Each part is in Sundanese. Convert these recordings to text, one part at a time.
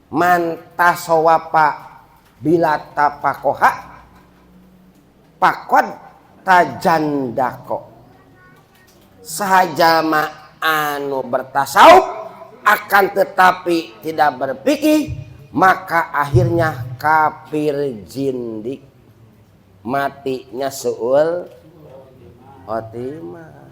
Man tasawwafa bila tafakoha pakod tajandako. Saha jalma anu bertasawuf akan tetapi tidak berpikir, maka akhirnya kafir zindik, matinya suul khotimah.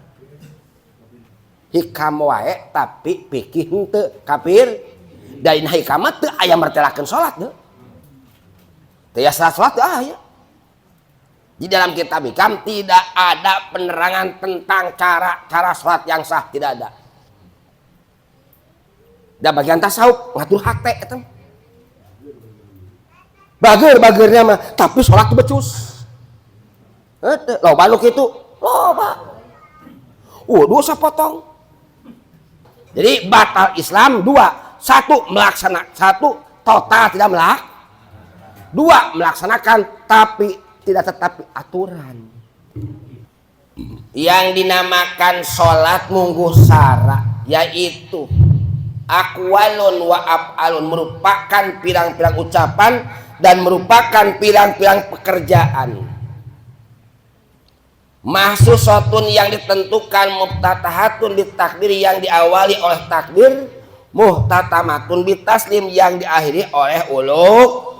Hikam wae tapi pikir henteu, kafir. Da hikam mah teu aya mertelakeun salat teu. Teu aya salat teu aya. Di dalam kitab hikam tidak ada penerangan tentang cara-cara salat yang sah, tidak ada. Da bagian tasawuf ngatur hate eta. Bager bagernya mah, tapi salat teu becus. Heuh, loba nu kitu, loba. Dosa potong. Jadi batal Islam dua, satu melaksanakan, satu total tidak melak, dua melaksanakan tapi tidak tetapi aturan. Yang dinamakan sholat mungguh sara, yaitu aqwalun wa af'alun, merupakan pirang-pirang ucapan dan merupakan pirang-pirang pekerjaan. Mahsusatun yang ditentukan, muftatahatun bitakbir yang diawali oleh takbir, muhtatamatun bitaslim yang diakhiri oleh uluk.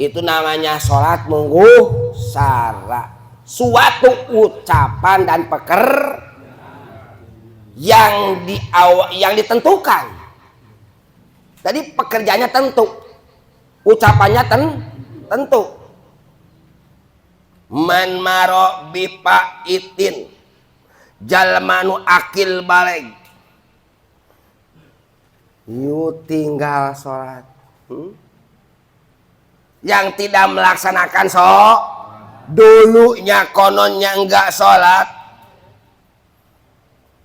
Itu namanya sholat mungguh sara, suatu ucapan dan peker yang yang ditentukan. Jadi pekerjaannya tentu, ucapannya tentu. Man maro bifaitin, jalma nu akil balig yu tinggal sholat, Yang tidak melaksanakan dulunya kononnya enggak sholat,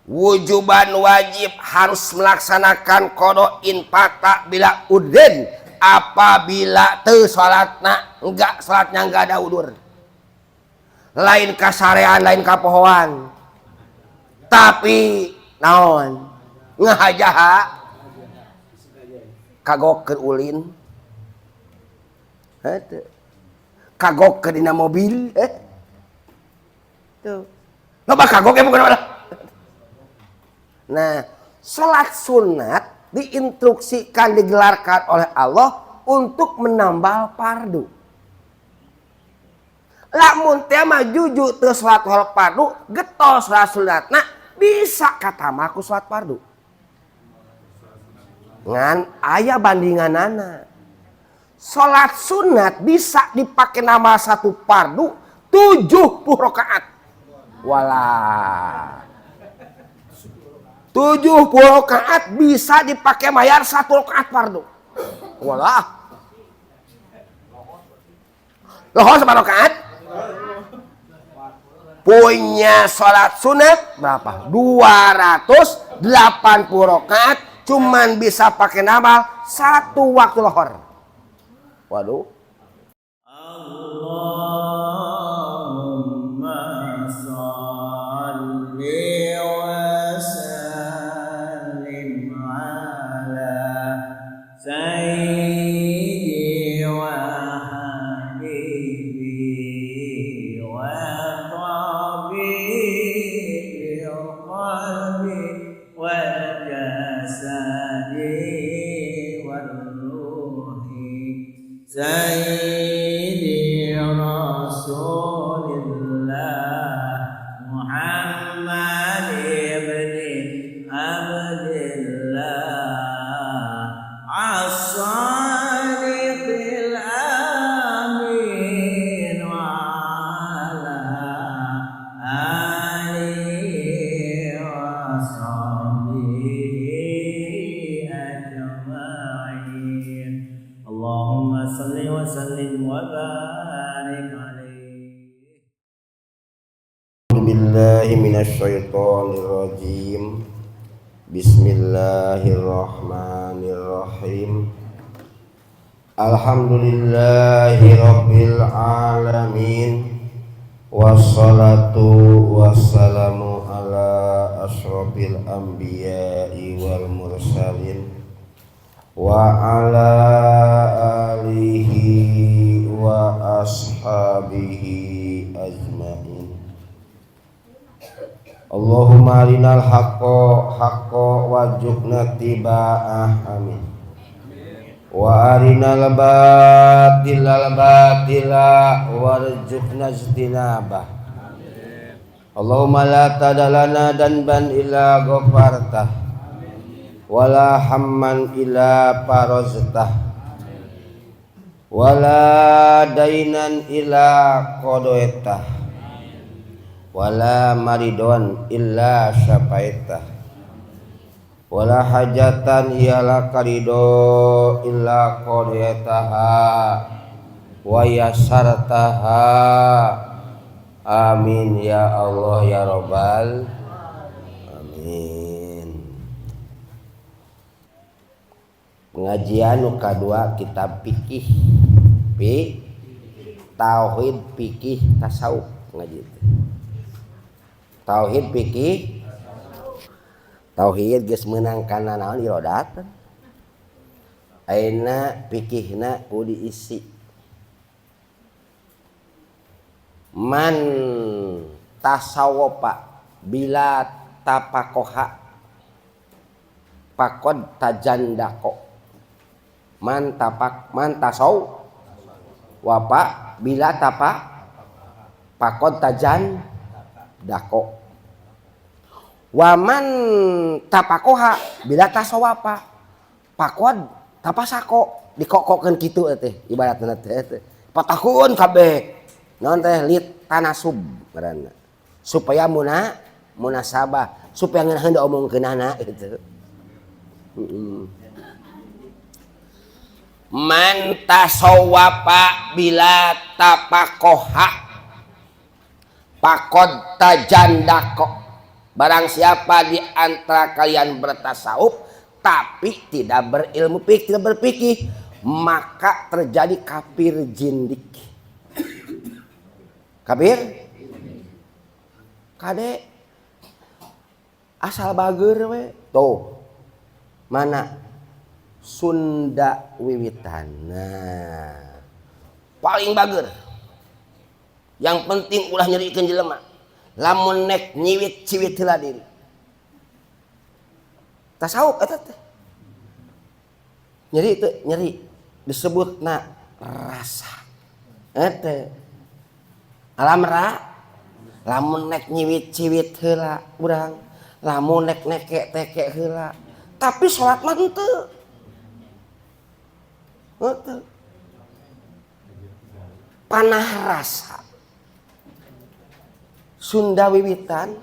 wujuban wajib harus melaksanakan qodho in fata bila udzrin, apabila teu sholatna, enggak sholatnya, enggak ada udur, lain kasarean, lain kapohoan, tapi naon ngahajaha kagok keur ulin, heuh, kagok ke dina mobil, tuh loba kagok ya, bukan apa. Nah, sholat sunat diinstruksikan, digelarkan oleh Allah untuk menambal fardu. Lamun teh mah juju teu salat fardu, getol salat sunatna bisa katama ku salat fardu. Ngan aya bandinganana. Salat sunat bisa dipakai nama satu fardu 70 rakaat. Walah. 70 rakaat bisa dipakai mayar satu rakaat fardu. Walah. Lohor sama rakaat? Punya sholat sunat berapa? 280 rakaat, cuman bisa pakai nambal satu waktu lohor. Waduh. Allahumma sholli wa sallim ala sayyidi wa habibi wa tabibi qalbi wal jasadi wal ruhi sayyidi Rasulillah Muhammad ibn Abdillah as-sadiqil amin wa ala alihi wa sahbihi ajma'in. Allahumma salli wa sallim wa barik alaihi. Billahi minasyaitonir rajim. Bismillahirrahmanirrahim. Alhamdulillahi rabbil alamin. Wassalatu wassalamu ala asyrafil anbiya'i wal mursalin. wa ala alihi wa ashabihi ajmain. Allahumma arinal haqqa haqqa warzuqna tiba'ah, amin. Wa arinal batila batila warzuqna ijtinabah. Allahumma la tadalana danban illa ghafartah, wala hamman illa faraztah, wala dainan illa qadaitah, wala maridon illa syafaitah, wala hajatan illa qarido illa qadaitaha wa yasartaha. Amin ya Allah ya Rabbal amin. Pengajian nu kadua kitab fikih, tauhid, fikih, tasawuf ngaji teh. Tauhid, fikih, tauhid geus meunang kana naon irodat. Ayeuna fikihna kudu diisi. Man tasawwafa bila tapakoha pakod tajandako. Man tapak man tasaw wapa bila tapa pakod tajan dako. Waman tapakoha bila tasawapa pakod tapasako, dikokokeun kitu teh ibaratna teh patakuun kabeh naon teh lit tanasub ngaranna supaya munasabah supaya ngeunaheun diomongkeunana gitu. Man tasawwapa bila tapakoha pakod tajandako. Barang siapa di antara kalian bertasawuf tapi tidak berilmu fikih, tidak berfikih, maka terjadi kafir jindik. Kafir? Kade asal bager we. Tuh. Mana? Sunda Wiwitan. Nah, paling bager. Yang penting ulah nyerikeun jelema. Lamun nek nyiwit ciwit heula diri. Tasawuf eta teh. Nyeri teu nyeri disebutna rasa. Eta alam ra lamun nek nyiwit ciwit heula urang, lamun nek neke teke heula. Tapi salat mah henteu. Henteu. Panah rasa. Sunda Wiwitan,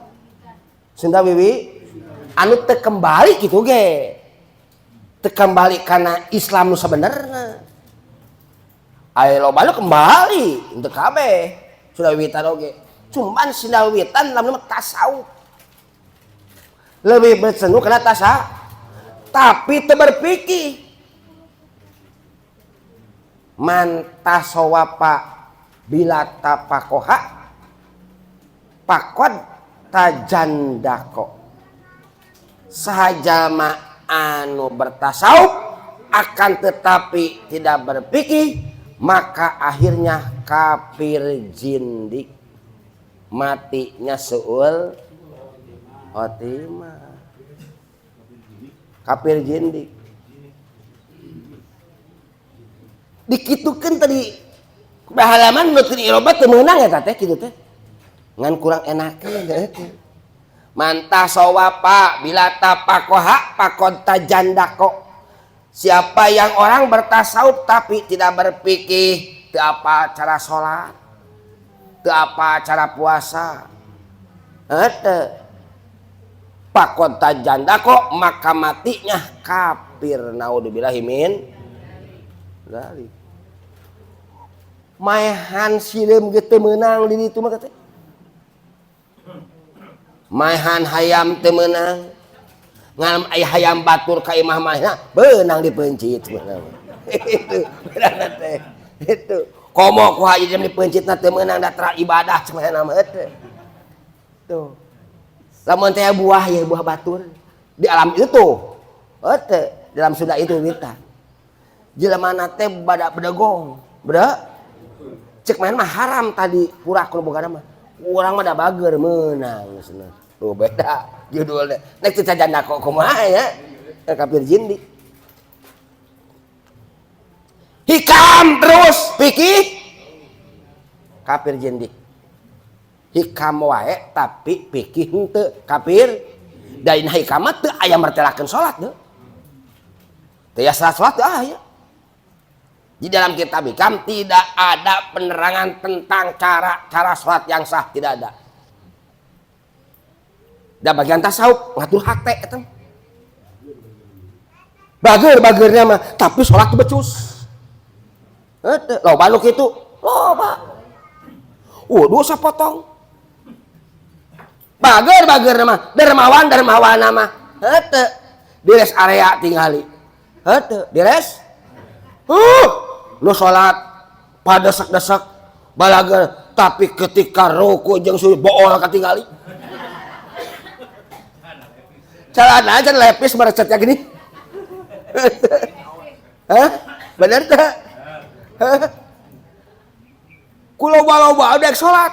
Sunda Wiwi, anu teu kembali gitu ge, teu kembali karena Islam nu sabenerna. Ayo loba nu kembali untuk kabeh Sunda Wiwitan oge. Cuman Sunda Wiwitan lamun tasawuf lebih bercenderung karena tasawuf, tapi teu berpikir. Man tasawapa bila tapakoha pakod tajandako. Sahajalma anu bertasawuf akan tetapi tidak berpikir, maka akhirnya kafir jindik, matinya suul khotimah. Kafir jindik. Dikitukeun tadi halaman nu teu irobat teu meunang eta teh kitu teh. Ngan kurang enakeun teh. Man tasawwapa bila tapakoha pakod tajandako. Siapa yang orang bertasawuf tapi tidak berpikir, teu apa cara salat, teu apa cara puasa, henteu. Pakod tajandako maka matinya kafir, naudzubillahi min dzalik. Maehan sireum ge teu meunang di ditu mah teh. Maehan hayam teu meunang. Ngan aya hayam batur ka imah manehna beunang dipeuncit sebenarnya. Itu beunang teh. Itu komo ku haji jam dipeuncitna teu meunang da tara ibadah cenah mah teh. Tuh. Lamun teh buah ya buah batur di alam itu. Teh dalam Sunda itu witan. Jelema teh bada bedegong. Beda? Cek main mah haram tadi pura kulo boga mah. Urang mah da bager meunang cenah. Tuh beda judulnya. Nek teu janda kok kumaha ya? Kafir jindi. Hikam terus pikir kafir jindik. Hikam wae tapi pikir henteu kafir. Da dina hikam mah teu aya mertelakeun salat teu. Teu aya salat teu aya. Di dalam kitab hikam tidak ada penerangan tentang cara-cara salat yang sah, tidak ada. Da bagian tasawuf ngatur hate eta. Bager-bagernya mah tapi salat teu becus. Loba nu kitu, loba. Wudu sapotong. Bager-bager mah, dermawan-dermawan mah. Heuh, di rest area tingali. Heuh, di rest. Nu salat padesek-desek balager, tapi ketika ruku jeung sujud bool katingali. Celana aja lepis merecetnya gini. Hah? Bener teh? Ku loba-loba dek salat.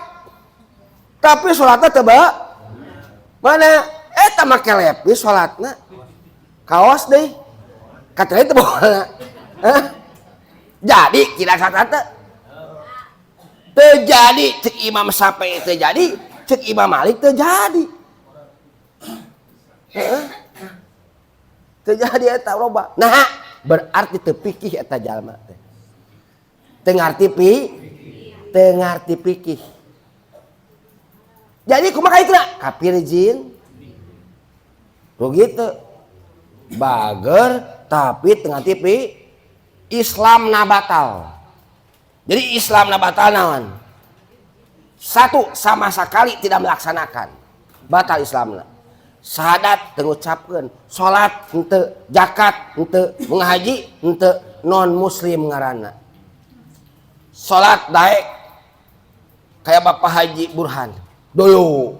Tapi salatna teu mana? Eta make lepis salatna. Kaos deui. Katanya teu bola. Hah? Jadi tidak salat teh. Teu jadi cek Imam Syafi'i teu jadi, cek Imam Malik teu jadi. Heeh. Teu jadi eta loba. Nah, berarti teu pikih eta jalma teh. Teu ngarti pi, teu ngarti pikih. Jadi kumaha itu kafir jin. Begitu. Bager tapi teu ngarti pi Islam na batal. Jadi Islam na batal naon? Satu, sama sekali tidak melaksanakan. Batal Islamna. Syahadat teu ngucapkeun, salat henteu, zakat henteu, menghaji henteu, non muslim ngaranna. Salat daek kayak Bapak Haji Burhan. Doyo.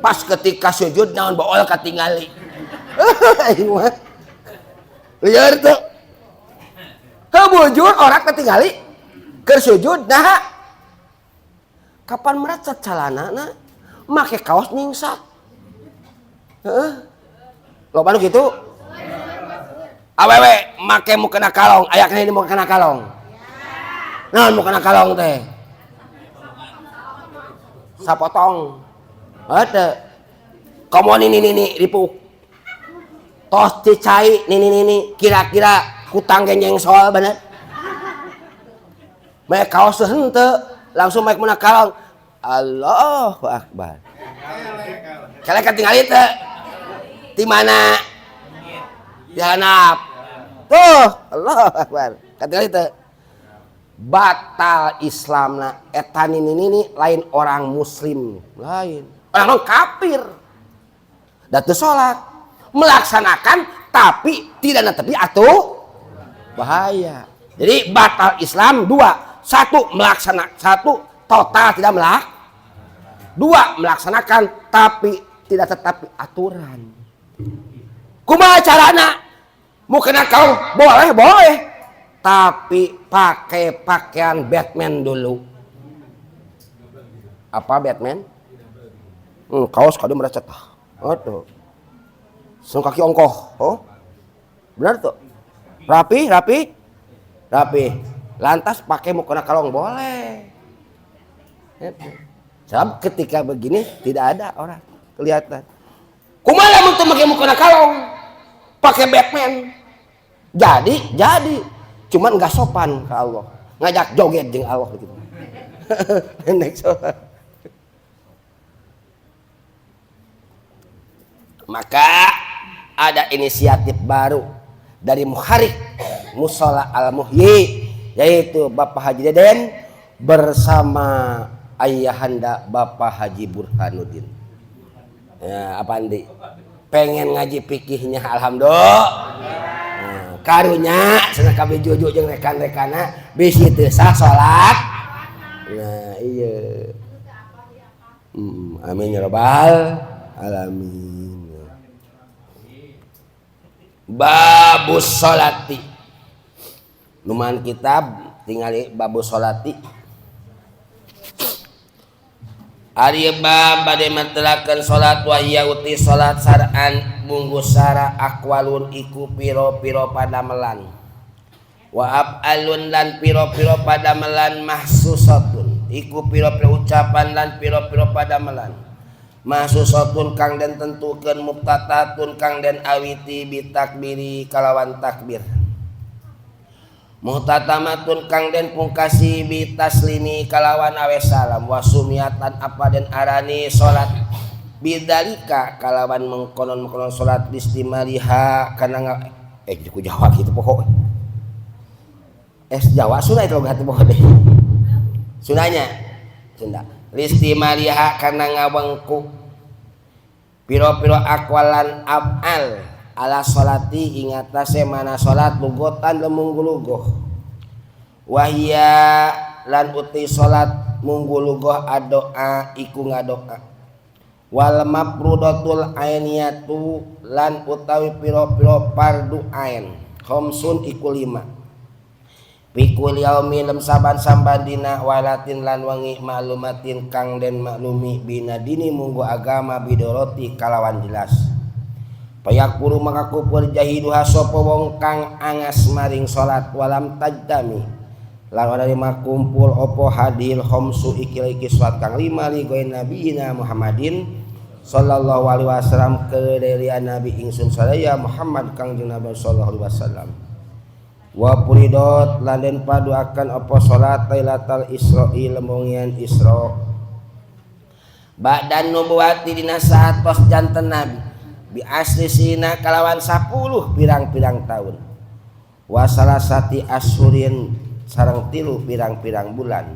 Pas ketika sujud naon bool katingali. Aing mah. Lieur teu. Heuh bujur orang katingali keur sujud nah. Kapan merecet calanana make kaos nyingsak. Heeh. Loba nu kitu? Awewe make mukena kalong, aya keneh mukena kalong. Naon mukena kalong teh? Sapotong. Heuh. Komo nini nini ripuh. Tos cicai nini nini kira-kira kutang genjeng soal bener. Make kaos teh henteu, langsung make mukena kalong. Allahu akbar. Kalian ketinggalan teh. Di mana? Di hanap. Tuh, Allahu akbar. Ketinggalan teh. Batal Islamna eta nini nini lain orang muslim, lain. Orang non kafir. Da teu salat, melaksanakan tapi tidak netepi atuh bahaya. Jadi batal Islam dua, satu melaksanakan, satu total tidak melak, dua melaksanakan tapi tidak tetapi aturan. Kumaha carana? Mau kena kau boleh boleh, tapi pakai pakaian Batman dulu. Apa Batman? Kaos kado merecet. Aduh. Sung kaki ongkoh. Oh. Benar tuh. Rapi, rapi. Rapi. Lantas pakai mukena kalong boleh. Sebab ketika begini tidak ada orang kelihatan. Kumaha lamun teu make mukena kalong? Pakai Batman. Jadi. Cuman nggak sopan ke Allah. Ngajak joget jeung Allah gitu. Next. Maka ada inisiatif baru dari Muharik Musola Al-Muhyi, yaitu Bapak Haji Deden bersama ayahanda Bapak Haji Burhanuddin. Ya, apa Andi? Pengen ngaji fikihnya, alhamdulillah. Nah, karunya cenah kabeh juju jeung rekan-rekanna bisi teu sah salat. Nah, iya. Amin ya rabbal alamin. Babus sholati. Lumayan kitab tingali babu sholati. Ari bab bade matelakeun salat wa hiya uti salat sar'an munggu sara aqwalun iku pira-pira padamelan. Wa af'alun lan pira-pira padamelan mahsusatun iku pira-pira ucapan lan pira-pira padamelan. Mahsusatun kang den tentukeun mubtatatun kang den awiti bitakbiri kalawan takbir. Muhtatamatun kang den pungkasi bitaslimi kalawan awe salam wasumiatan apa den arani salat bidalika kalawan mengkonon-mengkonon salat istimaliha kana ku Jawa kitu pokok Jawa Sunda itu logat pokok deh Sundanya Sunda listimaliha kana ngawengku piro-piro akwalan af'al ala sholati ing atase mana salat lugotan lemung gulugoh wahia lan uti salat munggulugoh adoa iku ngadoa wal mafrudatul ainiyatu lan utawi piro-piro fardu ain khamsun iku 5 pikul yaumi lem saban-saban dina walatin lan wengi maklumatin kang den maklumi bina dini munggu agama bidoroti kalawan jelas. Payakuru maka kupur jahiduha sapa wong kang angas maring salat walam tajdami lan ora makumpul apa hadil khamsu iki salat kang lima li goe nabiyina Muhammadin sallallahu alaihi wasallam kedelian nabi ingsun sadaya Muhammad kang jeung nabi sallallahu alaihi wasallam wa puridot lan den paduakan apa salat lailatul Isra'i lemongian Isra ba'dan nubuwati dina saat tos janten nabi bi asli sina kalawan 10 pirang-pirang tahun wasalasati ashurin sareng 3 pirang-pirang bulan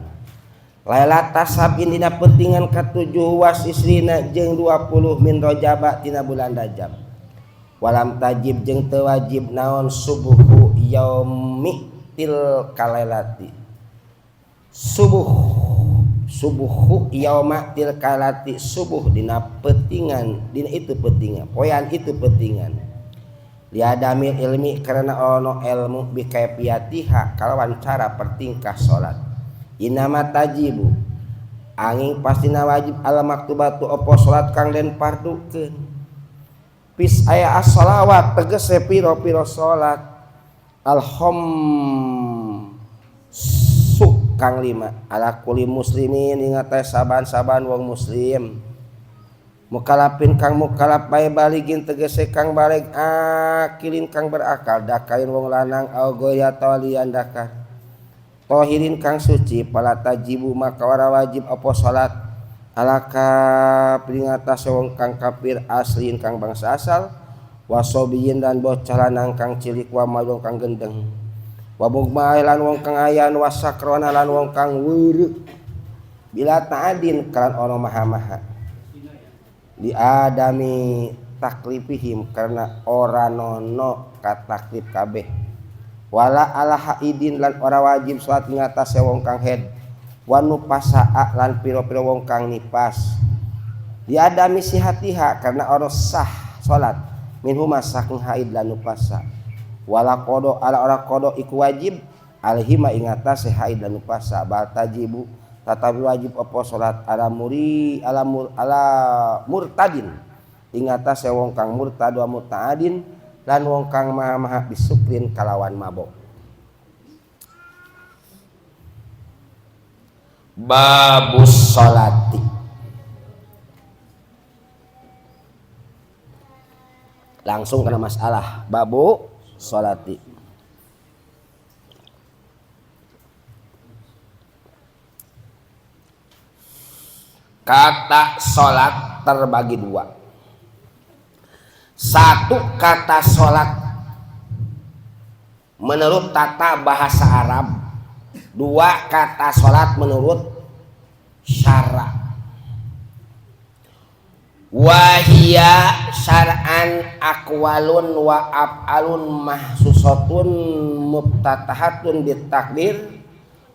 lailat tasabin dina pentingan katujuh was isrina jeung 20 min rajaba tina bulan Rajab walam tajib jeung teu wajib naon subuhu yaumi tilka lailati subuh subuhu yauma tilkalati subuh dina petingan dina itu petingan poean itu petingan liadamil ilmi karena ono ilmu bikaifiyatiha kalawan cara pertingkah salat inama tajibu angin pastina wajib al maktubatu apa salat kang den pardukeun pis aya as-shalawat tegese pira-pira salat alham kang lima ala kuli muslimin ingat teh saban-saban wong muslim mukalapin kang mukalap bae baligin tegese kang balig akilin kang berakal dakain wong lanang au goya talian dakar tohirin kang suci pala tajibu maka ora wajib apa salat ala kafir ngatas wong kang kafir aslin kang bangsa asal wasobiyin dan bocah lanang kang cilik wa mayong kang gendeng wabugma lan wong kang ayan wasakrona lan wong kang weureuh bila ta'adin kalan ono maha-maha diadami taklifihim karena ora nono kataklif kabeh wala ala haidin lan ora wajib salat ngatasé wong kang haid wa nupasaa lan pira-pira wong kang nipas diadami sihatiha karena ora sah salat minhuma saking haid lan nupasa wala kodo ala ora kodo iku wajib alhima ing atase haid lan nupasa bal tajibu tatapi wajib apa salat ala muri ala mur, ala murtadin ing atase wong kang murtad wa mutaadin lan wong kang maha-maha bisukrin kalawan mabok. Babus sholati langsung kena masalah babu sholati. Kata sholat terbagi dua. Satu kata sholat menurut tata bahasa Arab, dua kata sholat menurut syara. Wahia syar'an aqwalun wa af'alun mahsusatun muftatahatun bitakbir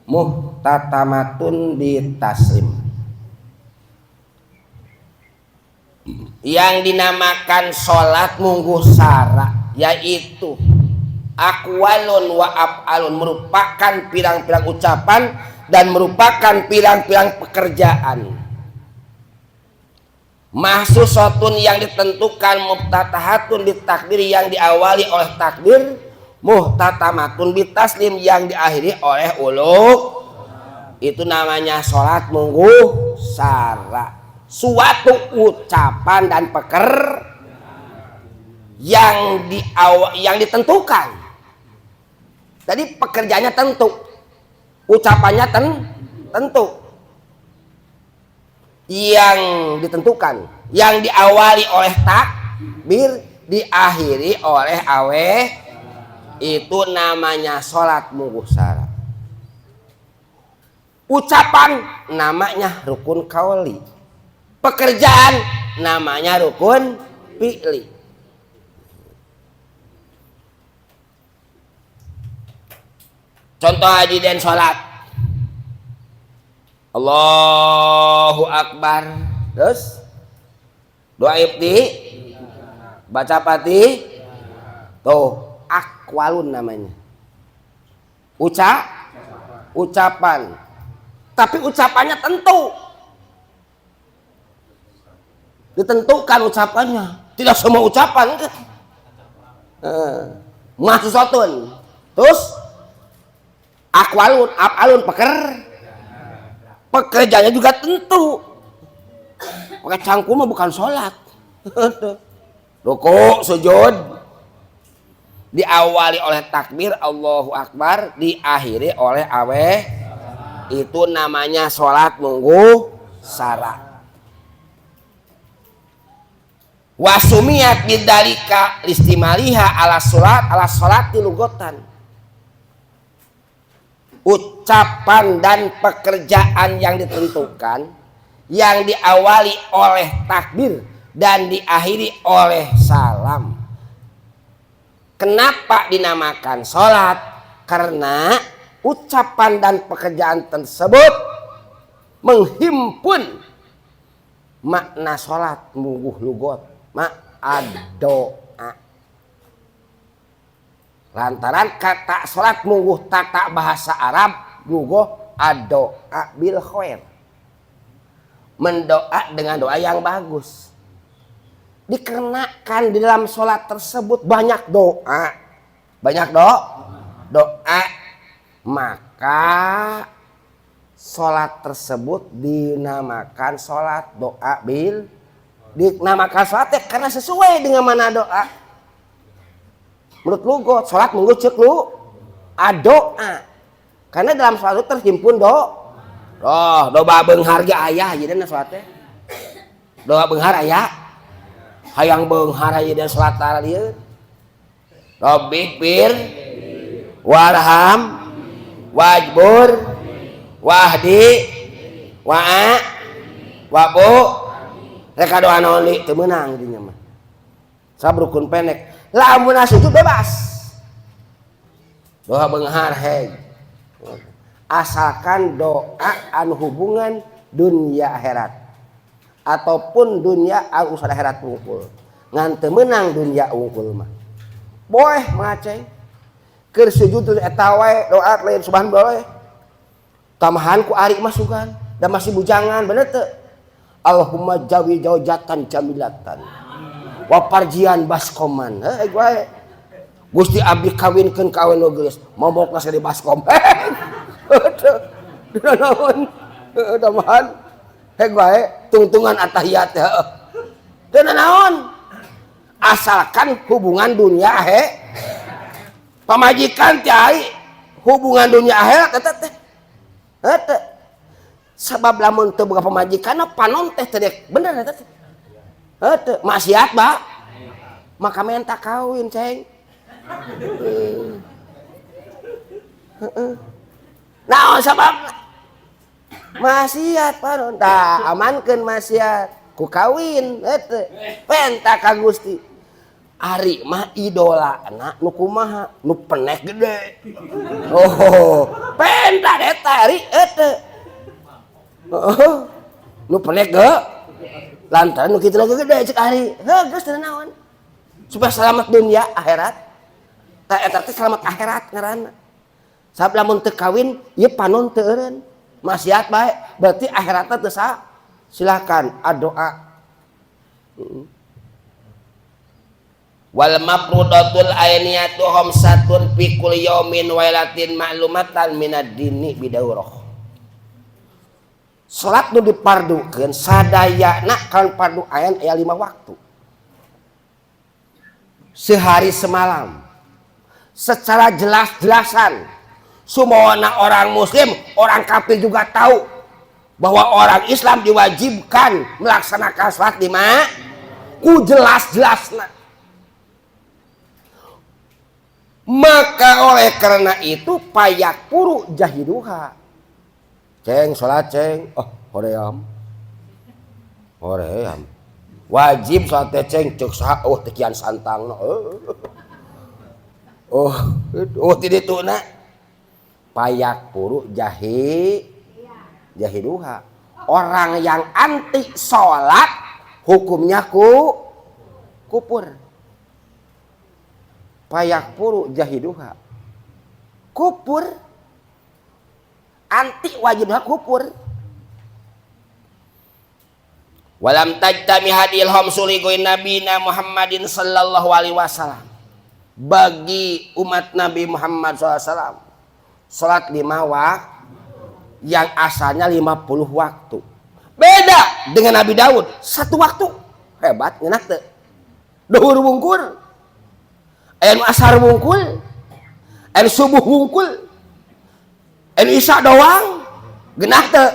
muhtatamatun bitaslim. Yang dinamakan sholat mungguh sara yaitu Aqwalun wa af'alun, merupakan pirang-pirang ucapan dan merupakan pirang-pirang pekerjaan. Mahsusatun yang ditentukan, muftatahatun bitakbir yang diawali oleh takbir, muhtatamatun bitaslim yang diakhiri oleh uluk. Itu namanya sholat mungguh sara. Suatu ucapan dan peker yang yang ditentukan. Jadi pekerjaannya tentu, ucapannya tentu, yang ditentukan, yang diawali oleh takbir, diakhiri oleh awe, itu namanya sholat mungguh sara. Ucapan namanya rukun kauli, pekerjaan namanya rukun fi'li. Contoh haji dan sholat, Allahu Akbar, terus doa ibti, baca pati, tuh akwalun namanya, ucapan, tapi ucapannya tentu, ditentukan ucapannya, tidak semua ucapan, mahsusatun, terus akwalun, af'alun, pekerjaannya juga tentu. Pakai cangkum mah bukan sholat. Rukuk, sujud, diawali oleh takbir Allahu Akbar, diakhiri oleh awe, itu namanya sholat mungguh sara. Wasumiyat bidzalika listimaliha ala sholat, ala sholati lugotan. Ucapan dan pekerjaan yang ditentukan, yang diawali oleh takbir dan diakhiri oleh salam. Kenapa dinamakan sholat? Karena ucapan dan pekerjaan tersebut menghimpun makna sholat mungguh lugot, doa. Lantaran kata sholat mungguh tata bahasa Arab mungguh adoa bil khair, mendoa dengan doa yang bagus. Dikenakan di dalam sholat tersebut banyak doa, banyak doa, maka sholat tersebut dinamakan sholat doa bil, dinamakan sholat ya karena sesuai dengan mana doa. Menurut lugot, sholat mungguh cek lu adoa, karena dalam sholat itu terhimpun doa. Oh, doa beunghar ge aya jadi na sholat teh. Doa beunghar aya, hayang beunghar aya dan sholat tara dieu. Rabbi fir warham wajbur wahdi wa'a wabu. Reka doa naon deui teu meunang dinya mah. Sabab rukun pendek. Lamun sujud bebas. Doa beunghar heg. Asalkan doa anu hubungan dunia akhirat ataupun dunia urusan akhirat wungkul. Ngan teu meunang dunia wungkul mah. Boleh maceng. Keur sujud eta wae doa lain subhan boleh. Tambahan ku ari mah sugan da masih bujangan bener teu? Allahumma jawi jaujatan jamilatan. Waparjian baskoman, heuh wae. Gusti abdi kawinkeun ka awewe nu geulis, momokna di baskom. Heuh, naon? Heuh, tambahan. Heg wae tungtungan atahiyat heuh. Teu naon? Asalkan hubungan dunia he. Pamajikan teh ai hubungan dunia akhirat eta teh. Eta. Sabab lamun teu boga pamajikan panon teh teu bener eta teh. Heuh, maksiat ba. Maka menta kawin, ceng. Heeh. Naon sababna? Maksiat panon. Tah amankeun maksiat ku kawin heuh. Penta ka Gusti. Ari mah idolana nu kumaha? Nu penek gede. Oh, penta eta ari heuh. Heeh. Nu penek ge. Lantaran nu kitu lagi gede cek ari. Heuh, geus teu naon. Supaya selamat dunia akhirat. Tah eta teh selamat akhirat ngaranna. Sabab lamun teu kawin ieu panon teu eureun. Maksiat bae, berarti akhiratna teu sah. Silakan doa. Wal mafrudatul ainiyatu khamsatun fi kulli yaumin wa lailatin ma'lumatan minad dini bidaurah. Salat nu dipardukeun sadayana kan fardu ain aya 5 waktu. Sehari semalam. Secara jelas-jelasan semua orang muslim, orang kafir juga tahu bahwa orang Islam diwajibkan melaksanakan salat 5 ku jelas-jelasna. Maka oleh karena itu payak puru jahiduha. Ceng salat ceng, oh hoream. Hoream. Wajib salat teh ceng ceuk saha, oh teu kian santangna. Oh, oh ti dituna. Payak puru jahiduha. Orang yang anti salat hukumnya kupur. Payak puru jahiduha. Kupur. Anti wajib kupur. Walam tajtami hadil khamsu li nabina Muhammadin sallallahu alaihi wasallam. Bagi umat Nabi Muhammad sallallahu alaihi wasallam salat 5 waktu yang asalnya 50 waktu. Beda dengan Nabi Daud, 1 waktu. Hebat ngeunah teu? Duhur wungkul. Aya nu asar wungkul. Aya nu subuh wungkul. Aya nu isya doang. Genah teu?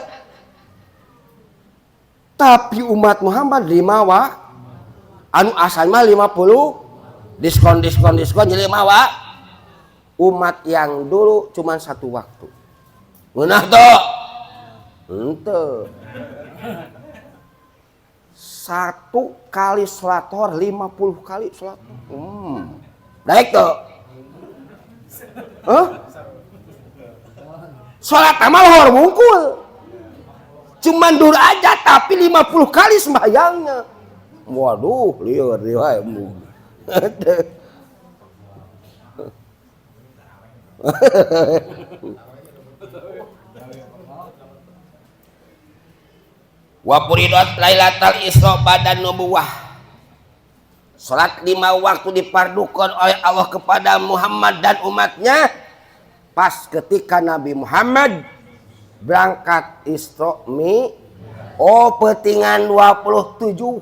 Tapi umat Muhammad 5 waktu. Anu asalnya 50, diskon diskon diskon jadi 5 waktu. Umat yang dulu cuma 1 waktu. Ngeunah teu? Henteu. 1 kali sholat tor 50 kali sholat. Daek teu? Hah? Sholat mah lohor wungkul. Cuman dur aja tapi 50 kali sembahyangnya. Waduh, lieur wae. Wa furidat lailatal Isra badan nubuwah. Salat 5 waktu dipardukan oleh Allah kepada Muhammad dan umatnya pas ketika Nabi Muhammad berangkat Isra Mi, oh petingan 27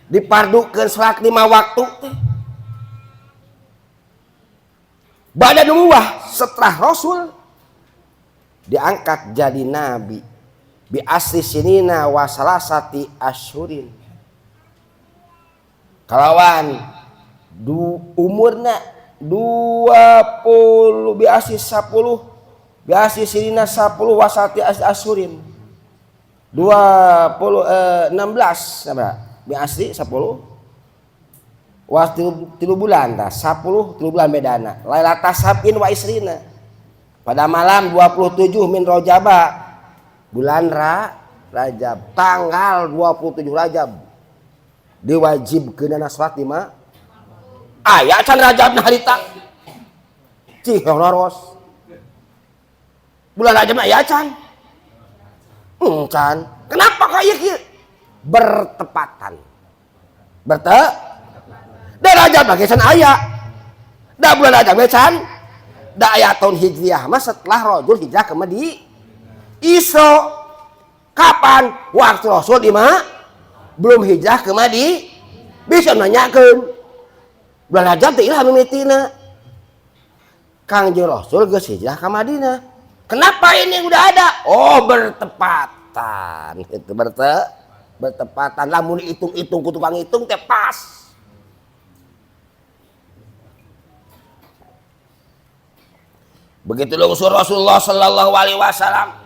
dipardukan salat 5 waktu teh. Badan nubuwah setelah Rasul diangkat jadi nabi bi asri sinina wa salasati asyurin. Kalawan umurna 20 bi asri 10 bi asri sinina 10 wasati asyurin. 20 16 apa? Bi asri 10 was 3 bulan tah 10 3 bulan bedana. Lailatas sabin wa isrina. Pada malam 27 min Rajaba, bulan Rajab, tanggal 27 Rajab diwajibkeunana salat 5. Aya can Rajab na harita. Cih honoros. Bulan Rajab aya can. Can. Kenapa kaya kieu? Bertepatan. Da Rajab lagi can aya. Da bulan Rajab ge can. Da aya tahun Hijriah mah setelah rajul hijrah ke Madinah. Isra kapan? Waktu Rasul di mana? Belum hijrah ke Madinah. Bisa nanyakeun. Bulan Rajab teh ilah mimitina. Kangjeng Rasul geus hijrah ke Madinah. Kenapa ini udah ada? Oh, bertepatan. Itu bertepatan. Lamun hitung-hitung ku tukang hitung teh pas. Begitu lungsur Rasulullah sallallahu alaihi wasallam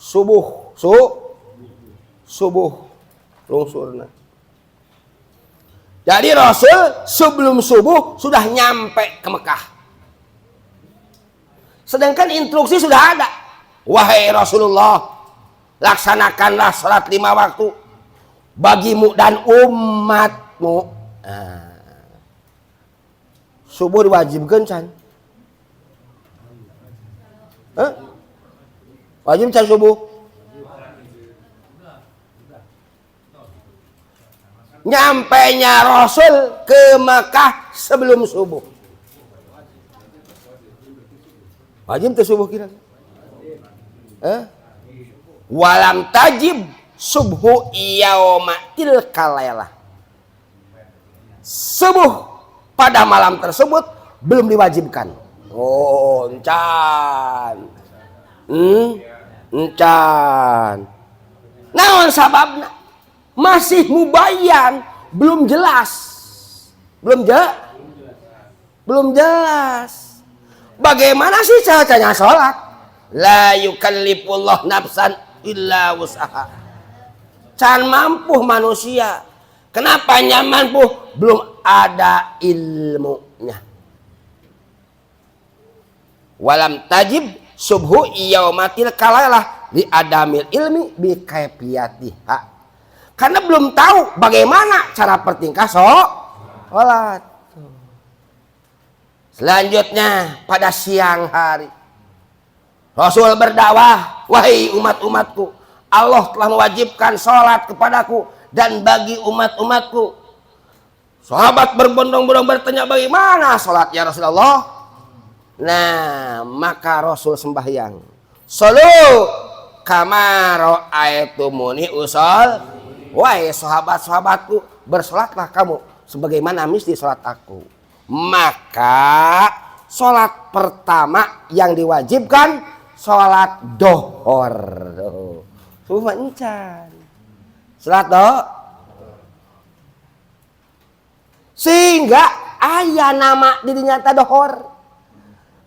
subuh, subuh lungsurna. Jadi Rasul sebelum subuh sudah nyampe ke Mekah. Sedangkan instruksi sudah ada. Wahai Rasulullah, laksanakanlah sholat 5 waktu bagimu dan umatmu. Nah. Subuh diwajibkeun can? Hah? Wajib can subuh? Nyampainya Rasul ke Mekah sebelum subuh. Wajib teh subuh kira? Walam tajib subhu yauma tilka lailah. Subuh pada malam tersebut belum diwajibkan. Oh, encan. Encan. Naon sababna? Masih mubayyan, belum jelas. Belum jelas. Bagaimana sih caranya sholat? La yukallifullah nafsan illa wus'aha. Can mampu manusia. Kenapa nyaman mampu? Belum ada ilmunya. Walam tajib subhu yaumatil kalailah li adamil ilmi bi kaifiyatiha. Karena belum tahu bagaimana cara bertingkah sholat. Selanjutnya pada siang hari Rasul berdakwah, wahai umat-umatku, Allah telah mewajibkan sholat kepadaku dan bagi umat-umatku. Sahabat berbondong-bondong bertanya, bagaimana sholat ya Rasulullah? Nah, maka Rasul sembahyang. Solu kama ra'aitumuni usol. Wahai sahabat-sahabatku, bersolatlah kamu sebagaimana mesti sholat aku. Maka sholat pertama yang diwajibkan sholat dohor. Subuh mah encan. Sholat dohor. Sehingga aya nama dirinya dohor.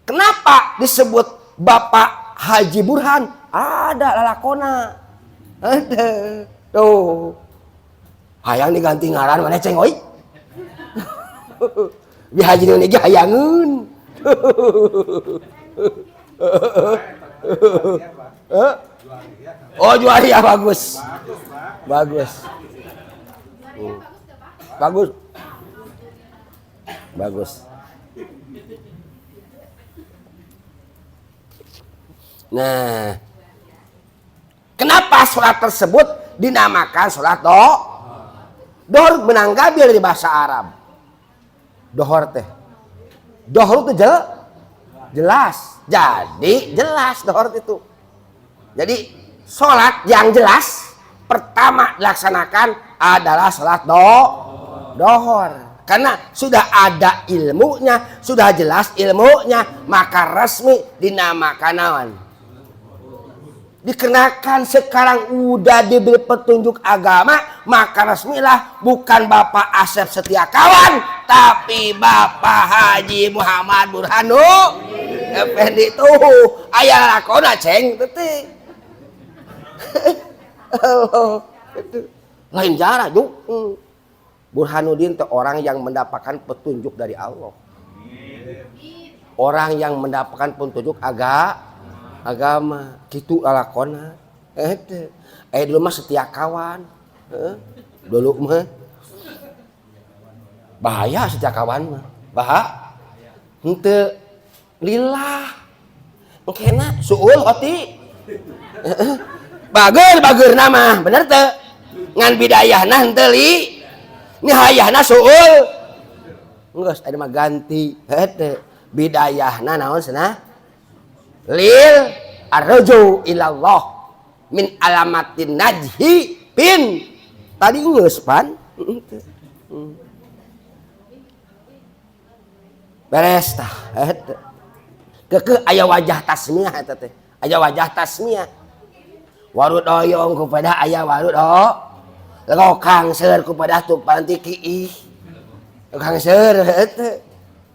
Kenapa disebut Bapak Haji Burhan? Ada lalakona. Ada. Tuh. Hayang diganti ngaran mana ceng oi. Bi haji nu ge hayangeun. Oh, juaria bagus. Bagus. Bagus. Bagus. Nah, kenapa sholat tersebut dinamakan sholat dohor? Menanggapi dari bahasa Arab. Dohor teh. Dohor itu jelas. Jadi jelas dohor itu. Jadi sholat yang jelas pertama dilaksanakan adalah sholat dohor. Karena sudah ada ilmunya, sudah jelas ilmunya, maka resmi dinamakan naon. Dikenakan sekarang udah diberi petunjuk agama, maka resmilah bukan Bapak Asep Setiakawan, tapi Bapak Haji Muhammad Burhanu Effendi. Tuh aya lakona ceng teh. Lain jarak juk. Burhanuddin itu orang yang mendapatkan petunjuk dari Allah. Orang yang mendapatkan petunjuk agama gitu alakona. Dulu mah setia kawan. Dulu mah bahaya setia kawan mah. Bahaya. Henteu lillah. Engkena suul hoti. Bager nama, bener teu? Ngan bidayahna henteu li. Nihayahna suul. Geus ada mah ganti. Henteu. Bidayahna naon cenah? Lil arju ilallah min alamatin najhi pin. Tadi geus pan. Beres tah. Keukeuh aya wajah tasmiah eta teh. Aya wajah tasmiah. Warudoyong kepada aya warudo. Lokang seur kepada tuh panti kiih. Lokang seur eta.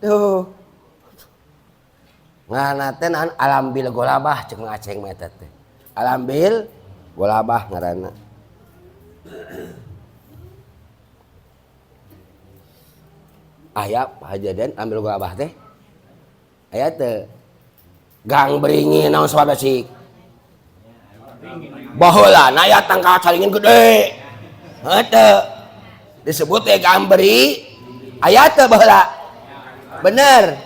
Tuh. Ngaranna teh naon alam bil golabah cek ngaceng mah eta teh. Alam bil golabah ngaranna. Aya hajadan ambil golabah teh. Aya teh. Gang beringin naon sabab sik. Baheula na aya tangkal caringin gede. Henteu. Disebut teh gang beri. Aya teh baheula. Bener.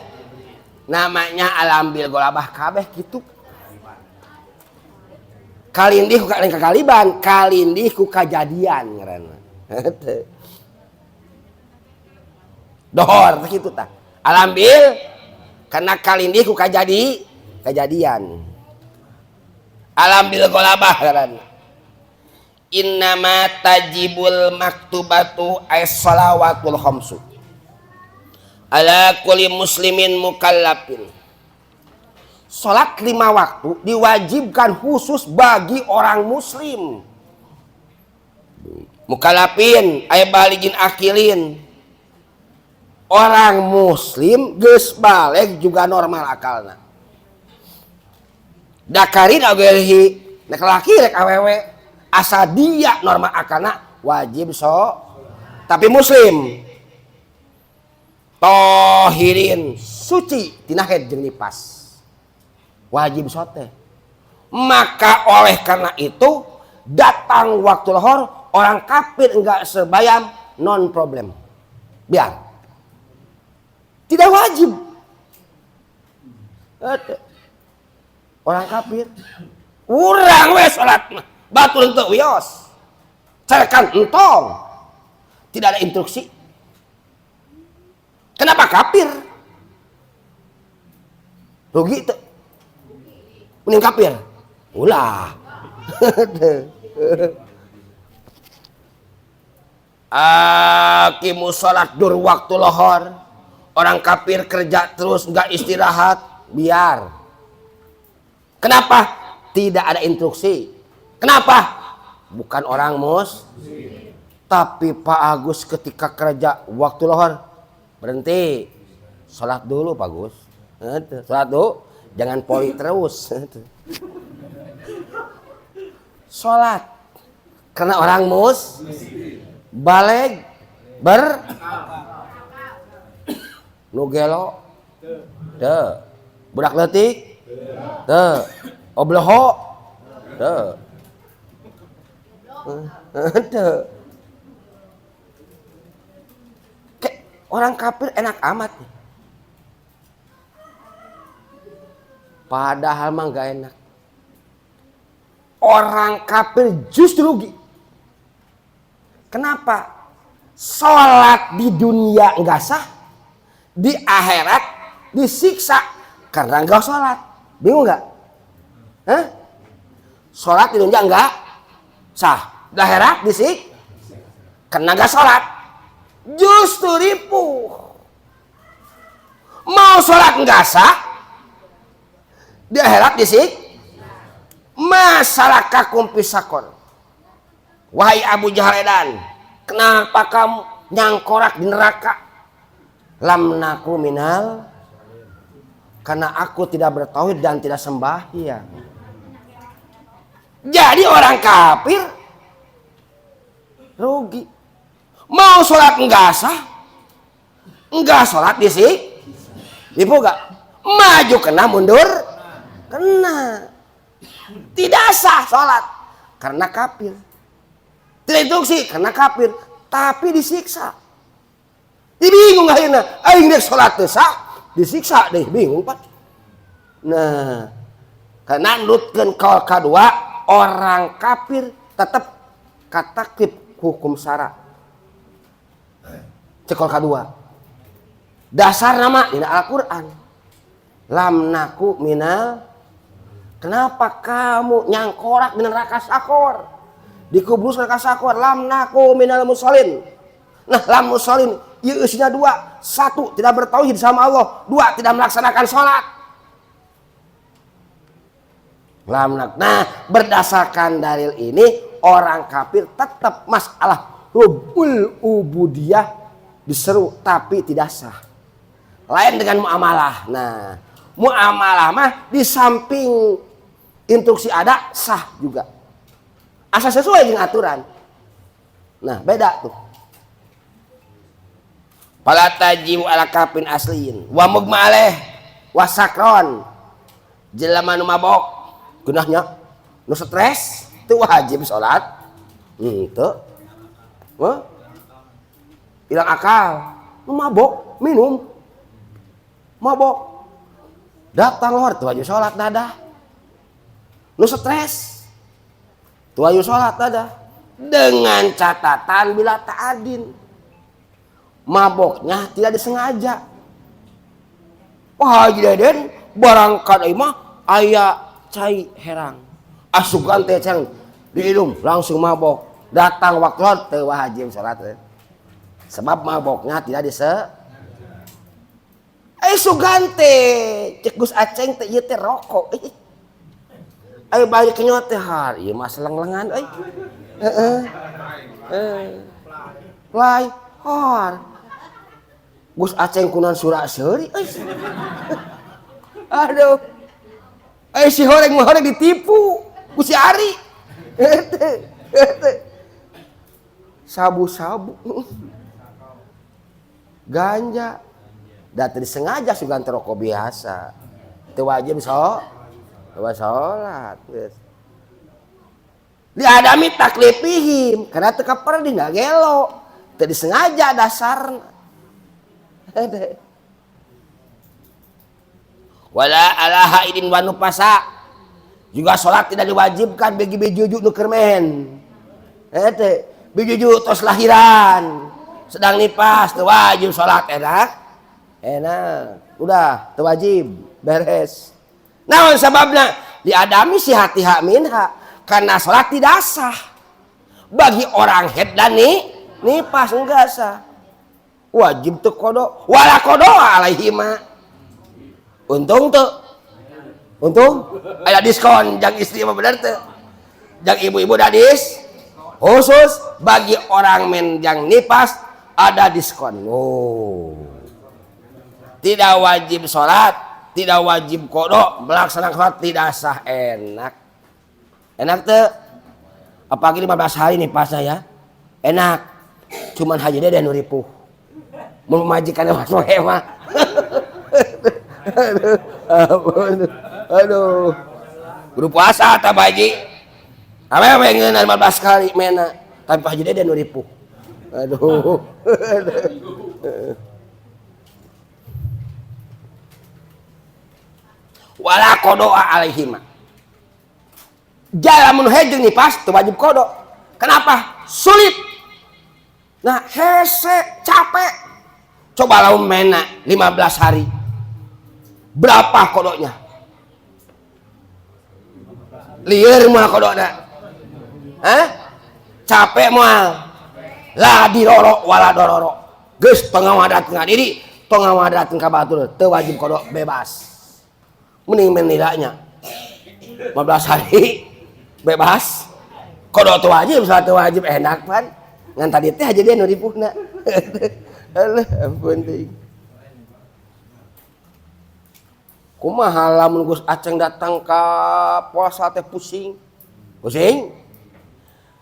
Namanya alam bil golabah kabeh gitu. Kalindih ku lain kakaliban, kalindih ku kajadian ngaranna. Dohor kitu tah. Alam bil karena kalindih ku kajadian. Alam bil golabah ngaranna. Innama tajibul maktubatu ay shalawatul khamsu ala kulli muslimin mukallafin. Salat 5 waktu diwajibkan khusus bagi orang muslim mukallafin ay baligin akilin. Orang muslim geus balig juga normal akalna. Dakarin agerihi nek laki rek awewe asa dia normal akalna wajib so tapi muslim tohirin suci tina haid jeung nipas wajib sote. Maka oleh karena itu datang waktu lohor orang kafir enggak sebayam non problem, biar tidak wajib. Orang kafir urang we salat mah batur teu wios carekan entong, tidak ada instruksi. Kenapa kafir? Rugi teu? Mending kafir. Ulah. Aqimus salat dur waktu lohor. Orang kafir kerja terus nggak istirahat, biar. Kenapa? Tidak ada instruksi. Kenapa? Bukan orang mus. Tapi Pak Agus ketika kerja waktu lohor berhenti, sholat dulu Pak Agus. Sholat dulu, jangan poli terus. Sholat. Karena orang mus baleg ber nu gelo teu, budak leutik teu, obloho teu. Teu. Orang kafir enak amat nih. Padahal mah nggak enak. Orang kafir justru rugi. Kenapa? Sholat di dunia nggak sah, di akhirat disiksa karena nggak sholat. Bingung nggak? Hah? Sholat di dunia nggak sah, di akhirat disiksa karena nggak sholat. Justru ripuh. Mau sholat nggak sah, di akhirat disik. Masalah kakum pisakon. Wahai Abu Jahal edan, kenapa kamu nyangkorak di neraka? Lam naku minal, karena aku tidak bertauhid dan tidak sembahyang. Jadi orang kafir rugi. Mau sholat enggak sah, enggak sholat disik, ripuh gak? Maju kena, mundur kena. Tidak sah sholat karena kafir. Tidak instruksi karena kafir, tapi disiksa. Bingung akhirnya, aing dek sholat teu sah, disiksa deh, bingung Pak. Nah, karena nutkeun kaul kadua, orang kafir tetap kataklif hukum syara. Cek kaul kadua. Dasar nama dina Al-Qur'an. Lam naku minal. Kenapa kamu nyangkorak di neraka sakor? Dikubur neraka sakor. Lam naku minal musallin. Nah, lam musallin ieu eusina dua. Satu, tidak bertauhid sama Allah. Dua, tidak melaksanakan sholat. Lam naku. Nah, berdasarkan dalil ini orang kafir tetap masalah rubul ubudiyah diseru tapi tidak sah. Lain dengan muamalah. Nah, muamalah mah di samping instruksi ada sah juga. Asal sesuai dengan aturan. Nah, beda tuh. Fala tajibu ala kafin asliin wa mugma alaih wa sakron. Jelema nu mabok gunahnya nu stres teu wajib salat. Henteu. Hah? Hilang akal, nu mabok minum. Mabok. Datang luar teu wajib salat dadah. Nu stres. Teu wajib salat dadah. Dengan catatan bila ta'adin. Maboknya tidak disengaja. Wah, Haji Deden barangkat ieu mah aya cai herang. Asugan teh cang diinum langsung mabok. Datang waktu teu wajib salat. Sebab maboknya tidak disengaja. Sugan teh cek Gus Aceng teh ieu teh rokok. Ayo balik ke nyawa teh har, ieu mah seleng-lengan euy. Heeh. Lai har. Gus Aceng kunan surak seuri euy. Aduh. Si horeng mah horeng ditipu ku si Ari. Sabu-sabu. Ganja. Da teu disengaja sugan teh rokok biasa. Teu wajib salat. Diadami taklifihim karena teu kaperdi gelo. Teu disengaja dasarna. Wala ala haidin wa nufasa. Juga salat tidak diwajibkan bagi bijuju nu keur mehen. Teh bijuju tos lahiran sedang nipas teu wajib salat enak. Enak, udah teu wajib, beres. Naon sababna? Diadami sihatiha minha karena salat tidak sah. Bagi orang haid dan nipas enggak sah. Wajib teu qada, wala qada alaihima. Untung teu. Untung aya diskon jang istri mah bener teu. Jang ibu-ibu dadis khusus bagi orang men jang nipas ada diskon. Oh. Tidak wajib sholat, tidak wajib qada, melaksanakan sholat tidak sah, enak. Enak tuh. Apalagi 15 hari nih pasnya ya. Enak. Cuman haji dia dan ripuh. Mun majikannya mas mah. Aduh. Aduh. Kudu puasa tah Pak Haji. Awewe ngeunah 15 kali mena. Tapi Pak Haji dia dan ripuh. Aduh. Wala qada alaihima. Jalan mun haid nipas teu wajib qada. Kenapa? Sulit. Nah, hese, capek. Coba lamun mena 15 hari. Berapa kodoknya? Lieur moal kodokna. Hah? Capek moal. La diroro wala dororo. Geus pengawadat ngadiri, pengawadat ka batur teu wajib kodok bebas. Mending menilainya 15 hari bebas kodok teu wajib, salat teu wajib, enak pan. Ngan tadi teh aja dia nu ripuhna. Alah ampun teuing. Kumaha lamun Gus Aceng datang ka puasa teh pusing. Pusing?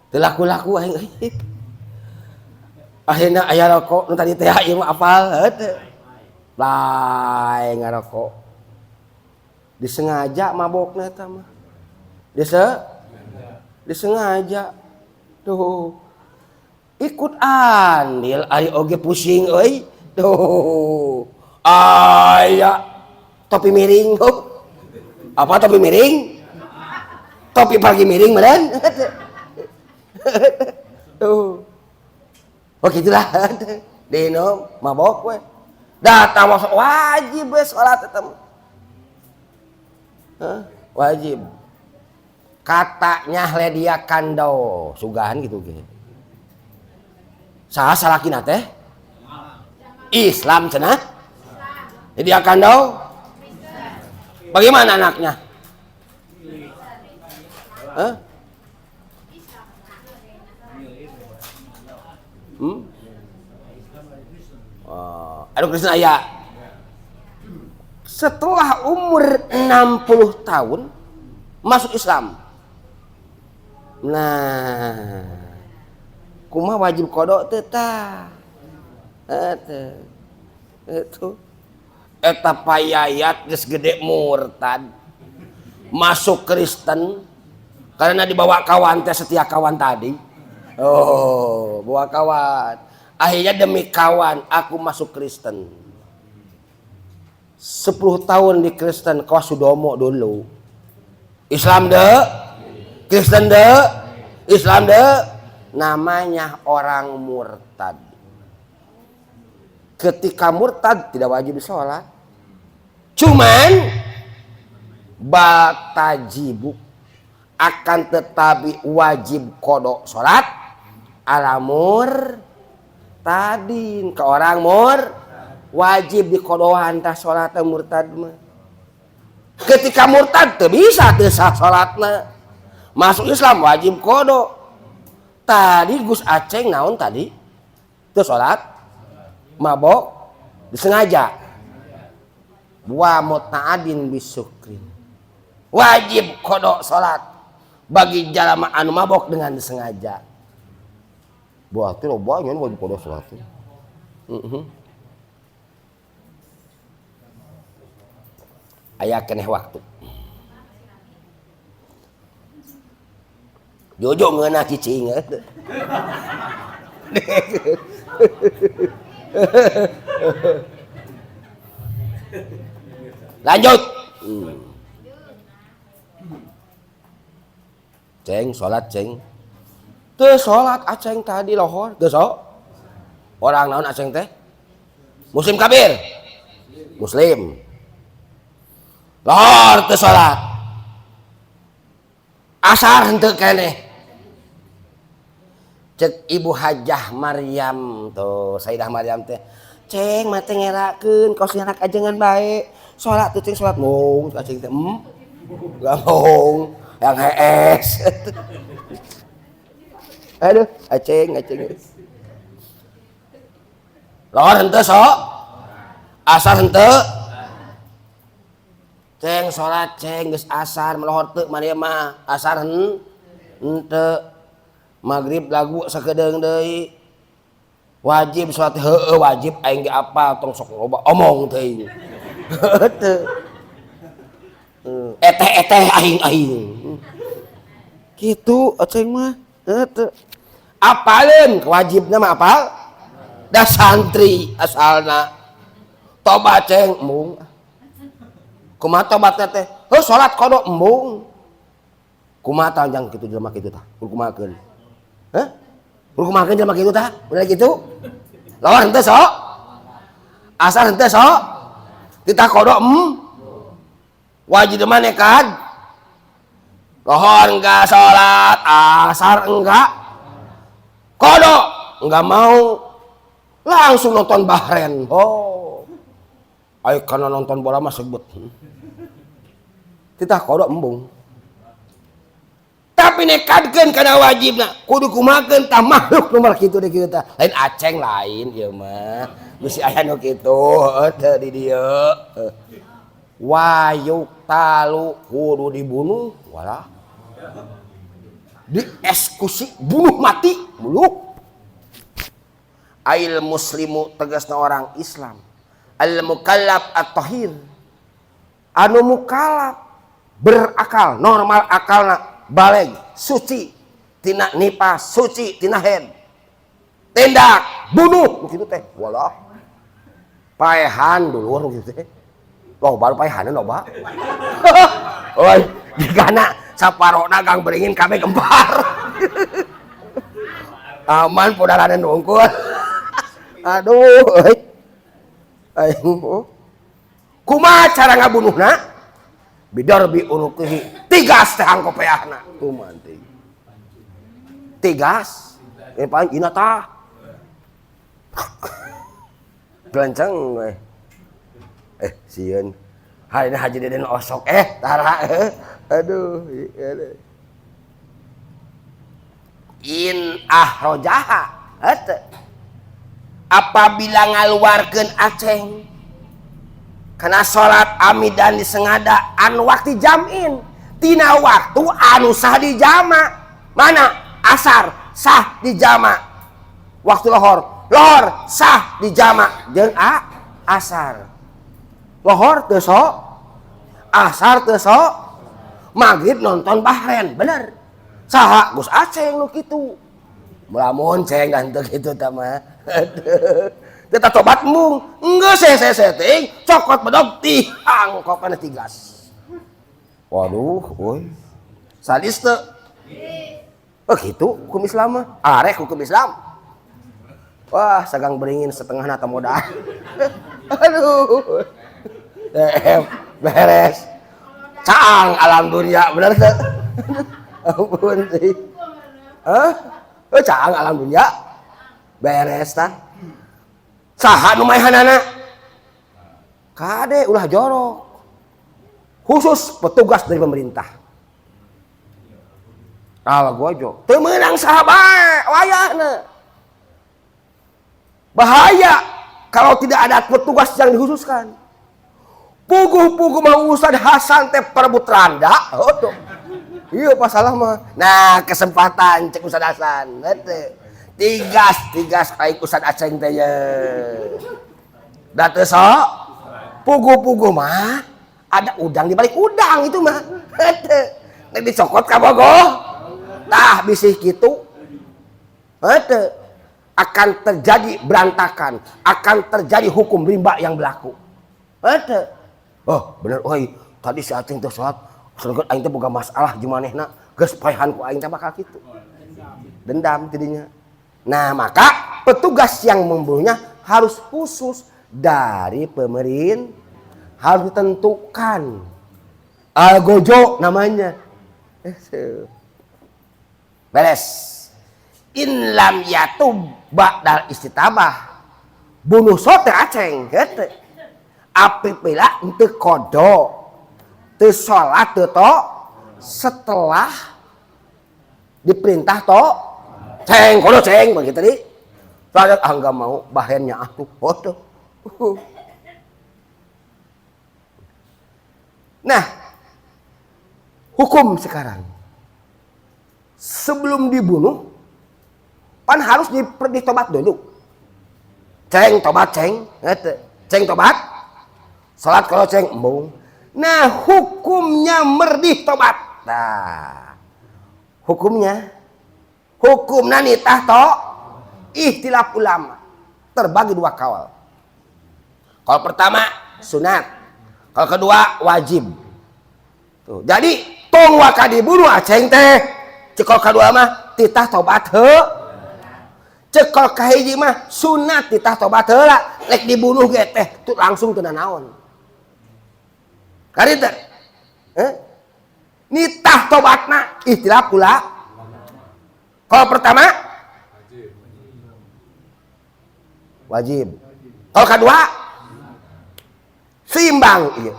Teu laku-laku aing euy. Akhirna aya rokok nu tadi teh ieu mah apal heuh. Lae ngarokok. Disengaja mabokna eta mah. Disengaja. Tuh. Ikut andil ari oge pusing euy. Tuh. Aya topi miring. Oh. Apa topi miring? Topi pagi miring meureun. Tuh. Oh gitulah. Dino mabok we. Datang masuk wajib we salat eta mah. Hah? Wajib. Katanya Ledia Kando, sugahan gitu ge. Saha salakina teh? Islam cenah? Ledia Kando? Bagaimana anaknya? Hah? Hmm? Oh, aduh Kristen aya. Setelah umur 60 tahun masuk Islam. Nah, kumaha wajib qada teu tah? Eta. Itu eta payayat geus gede murtad. Masuk Kristen karena dibawa kawan teh, setia kawan tadi. Oh, bawa kawan. Akhirnya demi kawan aku masuk Kristen. 10 tahun di Kristen kawas Sudomo dulu. Islam de, Kristen de, Islam de, namanya orang murtad. Ketika murtad tidak wajib sholat. Cuman batajibu akan tetapi wajib kodok sholat ala murtadin ke orang mur wajib dikodohan tah sholat murtad mah. Ketika murtad teu bisa teu sah sholatna. Masuk Islam wajib kodok. Tadi Gus Aceng naon tadi? Teu sholat, mabok, disengaja. Wa muta'adin bisukrin. Wajib kodok sholat bagi jalma anu mabok dengan disengaja. Berarti loba nya wajib kodok sholat. Aya keneh waktu. Jojo ngeunah cicing. Lanjut. Ceng salat ceng. Teu salat aceng tadi lohor, teu sok. Orang naon aceng teh? Muslim kafir? Muslim. Lohor teu salat. Asar henteu keneh. Cek Ibu Hajah Maryam tuh, Sayyidah Maryam teh. Ceng mah teh ngerakeun kos ngerak ajengan bae. Salat teh ceng salat mung aceng teh. Gak mung yang hees. Aduh, aceng aceng. Lohor henteu sok. Asar henteu. Ceng salat ceng geus asar melohor teu maneh mah asar henteu. Maghrib lagu sakedeung deui. Wajib salat heueuh wajib aing ge apal tong sok loba omong teuing. Teu. Eteh-eteh aing-aing. Kitu aceng mah heueuh. Apaleun wajibna mah apal? Da santri asalna. Tobat ceng embung. Kumaha tobatna teh? Heuh salat qada embung. Kumaha tah jang kitu jelema kitu tah? Kudu kumahakeun? Hah? Kudu kumahakeun jelema kitu tah? Udah kitu? Lawan henteu sok. Asal henteu sok. Titah qada Wajib mah nekad. Lohor enggak salat, asar enggak. Qada enggak mau. Langsung nonton Bahrain. Oh. Ayo karena nonton bola mah sebut. Titah qada embung. Tapi nekadkeun kana wajibna, kudu kumahakeun tah makhluk nu mah kitu deui kitu tah. Lain aceng lain ieu mah. Bisi aya nu kitu heueuh teu di dieu. Wayuk talu kudu dibunuh, walah. Dieksekusi, bunuh mati, bunuh. Ail muslimu tegasna orang Islam. Al mukallaf at-tahir. Anu mukallaf berakal, normal akalna, baleg, suci, tina nipas, suci, tina head. Tindak, bunuh, kitu teh, walah. Paehan dulur kitu teh. Loba paehaneun loba. Oi, digana saparona gang beringin kabeh gempar. Aman podaraneun wungkul. Aduh, euy. Aing. Kumaha cara ngabunuhna? Bidarbi unuqihi. Tigas teh angkopeahna. Kumaha teh? Tigas. Paling ina tah. Gelenceng we. Sieun. Hari ini Haji Deden osok tara. Aduh, aduh. In ahrojaha heuh. Apabila ngaluarkeun aceng kana salat amidan disengada anu waktu jamin tina waktu anu sah dijama. Mana asar sah dijama waktu lohor, lohor sah dijama jeung asar. Lohor teu sok, asar teu sok, maghrib nonton Bahrain, bener. Saha Gus Aceng nu kitu. Melamun ceng dan teu kitu tah mah. Dia tobat mung, geus hese teuing, cokot bedog tihang kopana tigas. Waduh, euy. Sadis teu? Oh gitu hukum Islam mah. Arek hukum Islam. Wah, sagang beringin setengah nata modal. Aduh. Beres. Caang alam dunia, bener teu? Ampun sih. Hah? Oh, caang alam dunia. Beres tah. Saha nu maehanana? Kade ulah jorok. Khusus petugas dari pemerintah. Algojo. Teu meunang saha bae wayahna. Bahaya kalau tidak ada petugas yang dikhususkan. Puguh-puguh mau Ustad Hasan teh perebut randa. Oh tuh. Iya masalah mah. Nah, kesempatan cek Ustad Hasan. Heuh. Tigas, tigas aing Ustad Aceng teh ye. Da teu sok puguh-puguh mah ada udang di balik udang itu mah. Heuh. Nek dicokot ka bogoh. Tah bisih kitu. Heuh. Akan terjadi berantakan, akan terjadi hukum rimba yang berlaku. Heuh. Oh, bener euy, tadi si Aceng teh salat, sedengkeun aing teh boga masalah jeung manehna, geus paehan ku aing teh bakal kitu. Dendam jadinya. Nah, maka petugas yang membunuhnya harus khusus dari pemerintah, harus ditentukan. Algojo namanya. Beres. In lam yatub ba'dal istitabah. Bunuh sote Aceng heuh. Apabila henteu qodho, teu salat teu to setelah diperintah to ceng qodho ceng begitu tadi. Salat ah enggak mau bahennya atuh. Waduh. Nah, hukum sekarang sebelum dibunuh pan harus ditobat dulu. Ceng tobat ceng, ceng tobat. Salat kalau ceng embung. Nah, hukumnya merdih tobat. Nah, hukumnya hukumna nitah to ikhtilaf ulama. Terbagi dua kawal. Kalau pertama sunat, kalau kedua wajib. Tuh, jadi tong waka dibunuh Aceng teh. Cekol kedua mah titah tobat heuh. Cekol kahiji mah sunat titah tobat heula. Rek dibunuh ge teh tuh langsung teu nanaon. Kari teh. Nitah tobatna ikhtilaf pula. Kalau pertama wajib. Kalau kedua seimbang iya.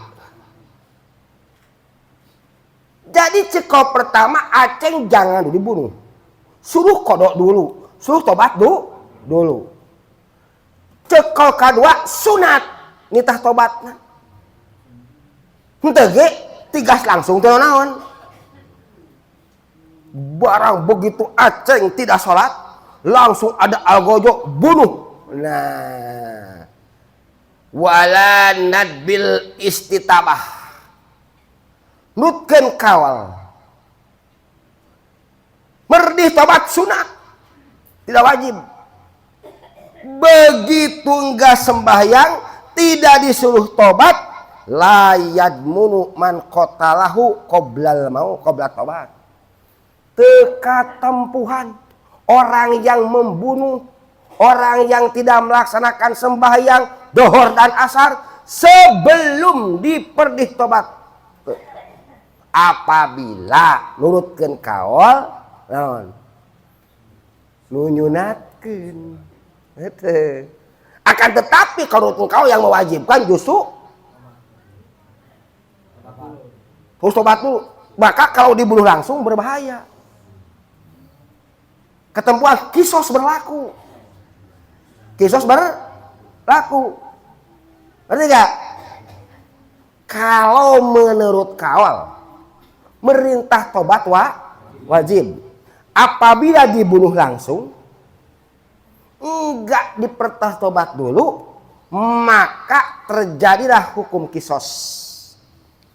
Jadi cekol pertama Aceng jangan dibunuh. Suruh kodok dulu, suruh tobat dulu. Cekol kedua sunat nitah tobatna. Henteu ge tigas langsung teu naon. Barang begitu Aceng tidak sholat, langsung ada algojo bunuh. Nah, wala nadbil istitabah. Nutkeun kawal. Merdih tobat sunat, tidak wajib. Begitu enggak sembahyang, tidak disuruh tobat, la yadmunu man qatalahu qoblal mau qobla tobat. Teka tempuhan orang yang membunuh, orang yang tidak melaksanakan sembahyang dohor dan asar sebelum diperdih tobat. Apabila nurutkeun kaol naon nu nyunatkeun heuh. Akan tetapi kalau nurutkeun kaol yang mewajibkan justru harus tobat dulu. Maka kalau dibunuh langsung berbahaya. Ketempuhan kisos berlaku. Kisos berlaku. Ngerti gak? Kalau menurut kawal merintah tobat wajib. Apabila dibunuh langsung enggak dipertah tobat dulu, maka terjadilah hukum kisos.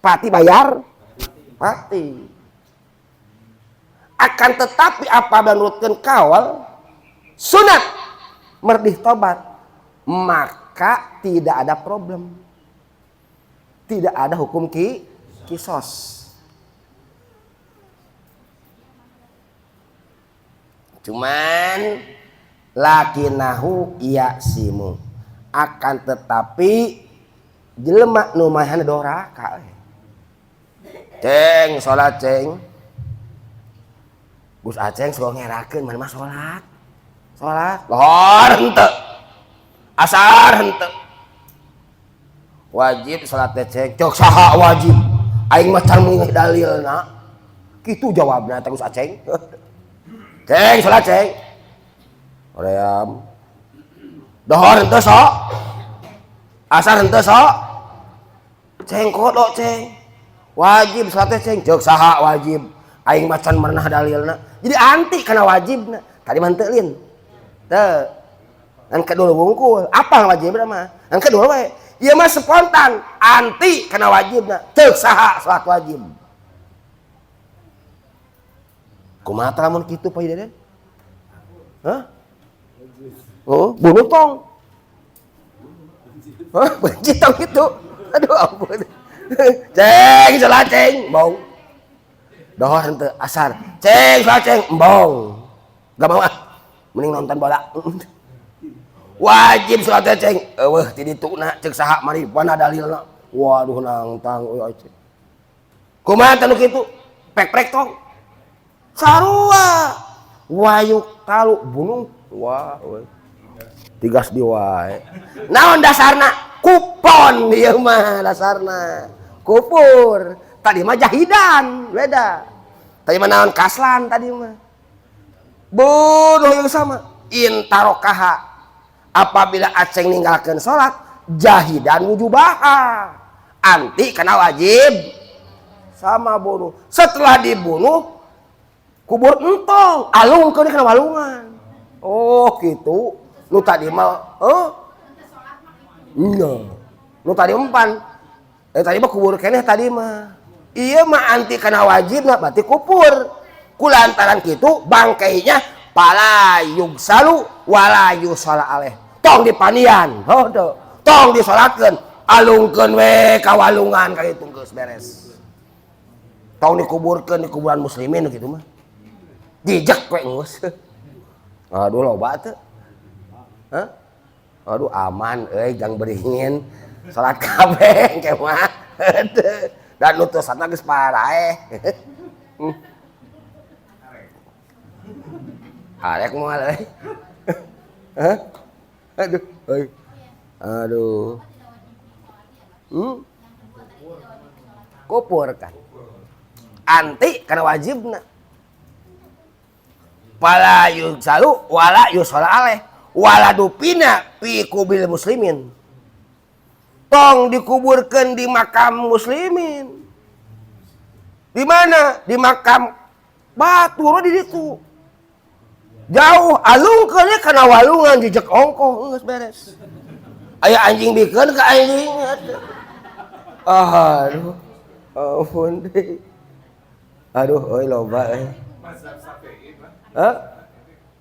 Pati bayar mati. Akan tetapi apabila menurutkan kawal sunat merdih tobat, Maka tidak ada problem. Tidak ada hukum kisos. Cuman lakinahu yasimu, akan tetapi jelema nu mahan doraka. Ceng salat ceng. Gus Aceng suka ngerakeun mana mah salat. Salat lohor henteu. Asar henteu. Wajib salat teh ceng. Cok saha wajib? Aing mah can meunang dalilna. Kitu jawabna teh Gus Aceng. Ceng salat ceng. Hoream. Dohor henteu sok. Asar henteu sok. Ceng kodok ceng. Wajib salat teh ceng. Cek saha wajib? Aing mah can merenah dalilna. Jadi anti kana wajibna. Tadi mah henteu lin. Teu. Ngan kedua wungkul. Apa wajibna mah? Ngan kedua we. Ieu mah spontan anti kana wajibna. Cek saha salat wajib? Kumaha lamun kitu Pak Deden? Hah? Oh, bunuh tong. Hah, benci tong itu. Aduh ampun. Ceng, salat ceng, bong. Dohor henteu asar. Ceng, salat ceng, bong. Gak mau ah. Mending nonton bola. Wajib salat ceng. Eueuh ti dituna ceuk saha mari mana dalilna? Waduh nangtang euy ceng. Kumaha teh nu kitu? Pek-prek tong. Sarua wayuk talu bunuh wah euy. Tigas di wae. Naon dasarna? Kupon ieu mah dasarna. Kupur. Tadi mah jahidan, beda. Tadi mah naon kaslan tadi mah. Bunuh yang sama. Intarokaha. Apabila Aceng ninggalkeun salat, jahidan wujubaha. Anti kana wajib sama bunuh. Setelah dibunuh kubur entong, alungkeun kana walungan. Oh, gitu. Nu tadi mah, oh? Iya. Nu tadi empan. Tadi mah kubur keneh tadi mah. Ieu mah anti kana wajibna berarti kupur. Kulantaran kitu bangkainya pala yugsalu wala yusala aleh. Tong dipanian, oh teu. Tong disalatkeun, alungkeun we ka walungan ka ditu geus beres. Tong dikuburkeun di kuburan muslimin kitu mah. Jijek we geus. Aduh loba teu. Hah? Aduh aman euy gang beringin salat kabeh ke mah. Dan utusanna geus paraeh. Arek moal euy. Hah? Aduh, euy. Aduh. Kupur kan. Anti kana wajibna. Fala yugsalu wala yusalla alaih wala dupina fi kubil muslimin. Tong dikuburkeun di makam muslimin. Di mana? Di makam batur di ditu. Jauh alungkeun kana walungan jejek ongkoh geus beres. Aya anjing bikeun ka anjing. Aduh. Ampun deui. Aduh euy loba euy. Mazhab Syafi'i, Pak. Hah?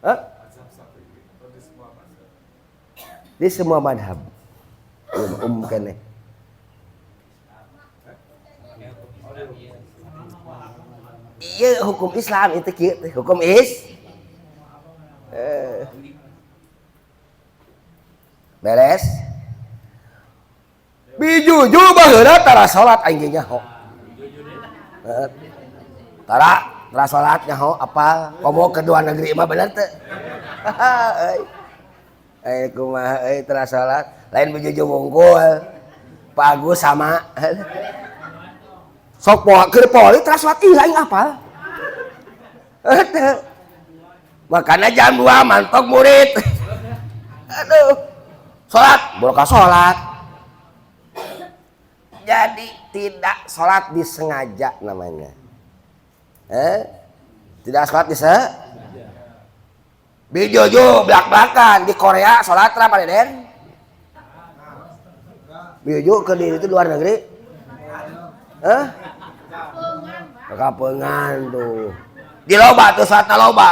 Hah? Mazhab Syafi'i atau di semua mazhab? Di semua madhab. Keneh. Iya hukum Islam itu kieu teh, hukum is. Beres. Bijuju baheula tara salat aing ge nyaho. Tara salat nyaho apal komo kedua negeri mah bener teu. Euy. Eh kumaha euy tara salat, lain bijuju wungkul. Pak Agus sama. Sok poa keur poli tara salat ih aing apal. Teu. Makanya jam 2 mantok murid. Aduh. Salat, boka salat. Jadi tidak salat disengaja namanya. Tidak salat disengaja. Bijojo belak-belakan di Korea salat apa Den? Bijojo ke di itu luar negeri. Kapengan tuh. Di loba tuh salatna loba.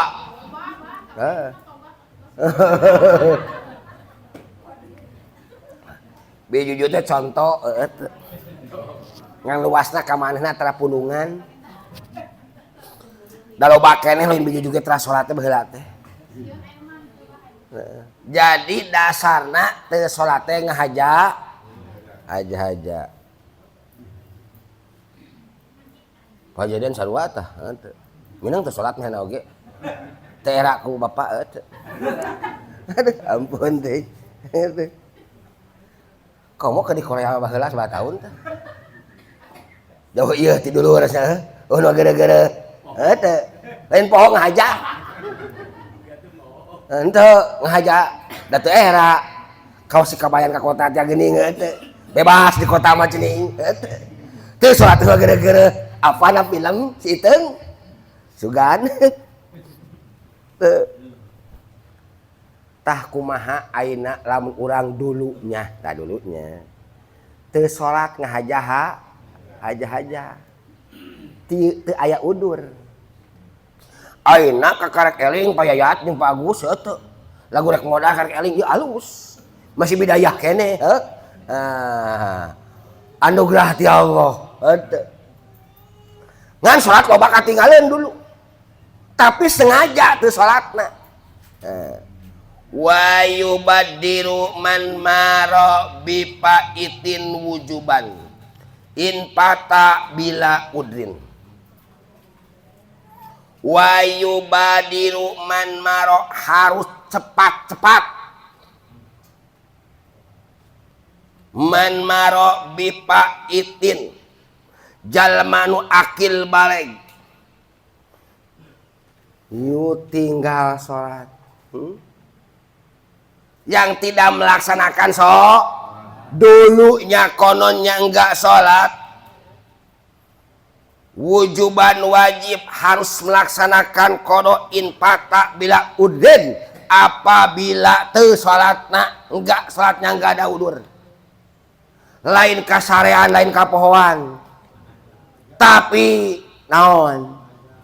Bijuju teh contoh ngan luasna ka manehna tara pundungan. Da loba keneh lain bijuju ge tara salat teh baheula teh. Jadi dasarna teu salat teh ngahaja haja-haja. Kajadian sarua tah henteu. Minang teu salat mah oge. Teu era ku bapak teu. Aduh ampun teh. Komo ke di Korea baheula sabaraha tahun teh. Jauh ieu ti dulur asa. Oh nu gara-gara. Henteu. Lain poho ngahaja. Henteu ngahaja da teu era. Kawas si kabayan ka kota teh geuning henteu. Bebas di kota mah geuning henteu. Teu salat teh gara-gara apana film si Iteung. Sugan. Teu. Tah kumaha ayeuna lamun urang dulunya, tah dulunya. Teu salat ngahaja haja-haja. Teu aya udur. Ayeuna kakarek eling Pak Yayat jeung Pak Agus heuh. Lagu rek modal karek eling ieu alus. Masih bidayah keneh heuh. Ah. Anugerah ti Allah heuh. Ngan salat loba katinggaleun dulu. Tapi sengaja teu salatna. Wa yubaddiru man mara bi faitin wujuban in fata bila udrin. Wa yubadiru man mara harus cepat-cepat. Man mara bi faitin jalma nu akil baleg yu tinggal salat. Yang tidak melaksanakan dulunya kononnya enggak sholat, wujuban wajib harus melaksanakan qada in fata bila udrin apabila teu salatna enggak salatnya enggak ada udur, lain kasarean lain kapohoan, tapi naon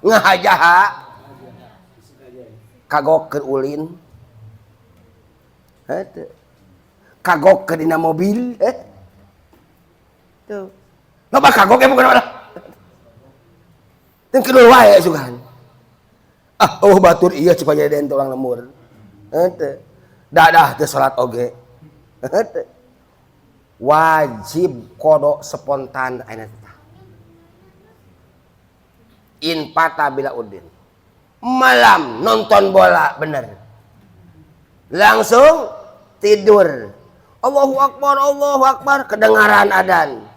ngahajaha kagok keur ulin. Kagok ke dina mobil tuh loba kagok ya bukan orang teu kedul wae sugan ah oh batur iya supaya den tulang lemur henteu dadah teu salat oge henteu wajib qada spontan ayeuna teh in fata bila udin malam nonton bola bener langsung tidur. Allahu akbar kedengaran adan.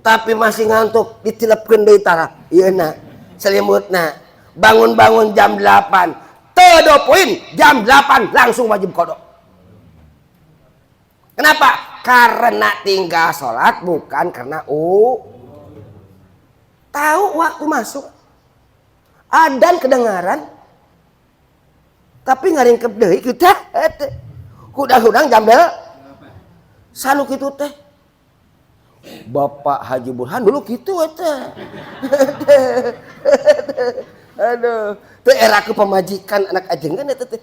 Tapi masih ngantuk, ditilepkeun deui tara. Ieuna selimutna. Bangun-bangun jam 8. Teu dopoin jam 8 langsung wajib qada. Kenapa? Karena tinggal salat bukan karena tahu waktu masuk. Adan kedengaran. Tapi ngaringkep deui kita. Hudang-hudang jam bel sanu kitu teh. Bapak Haji Burhan dulu kitu teh. Aduh, teu era ke pemajikan anak ajengan eta teh.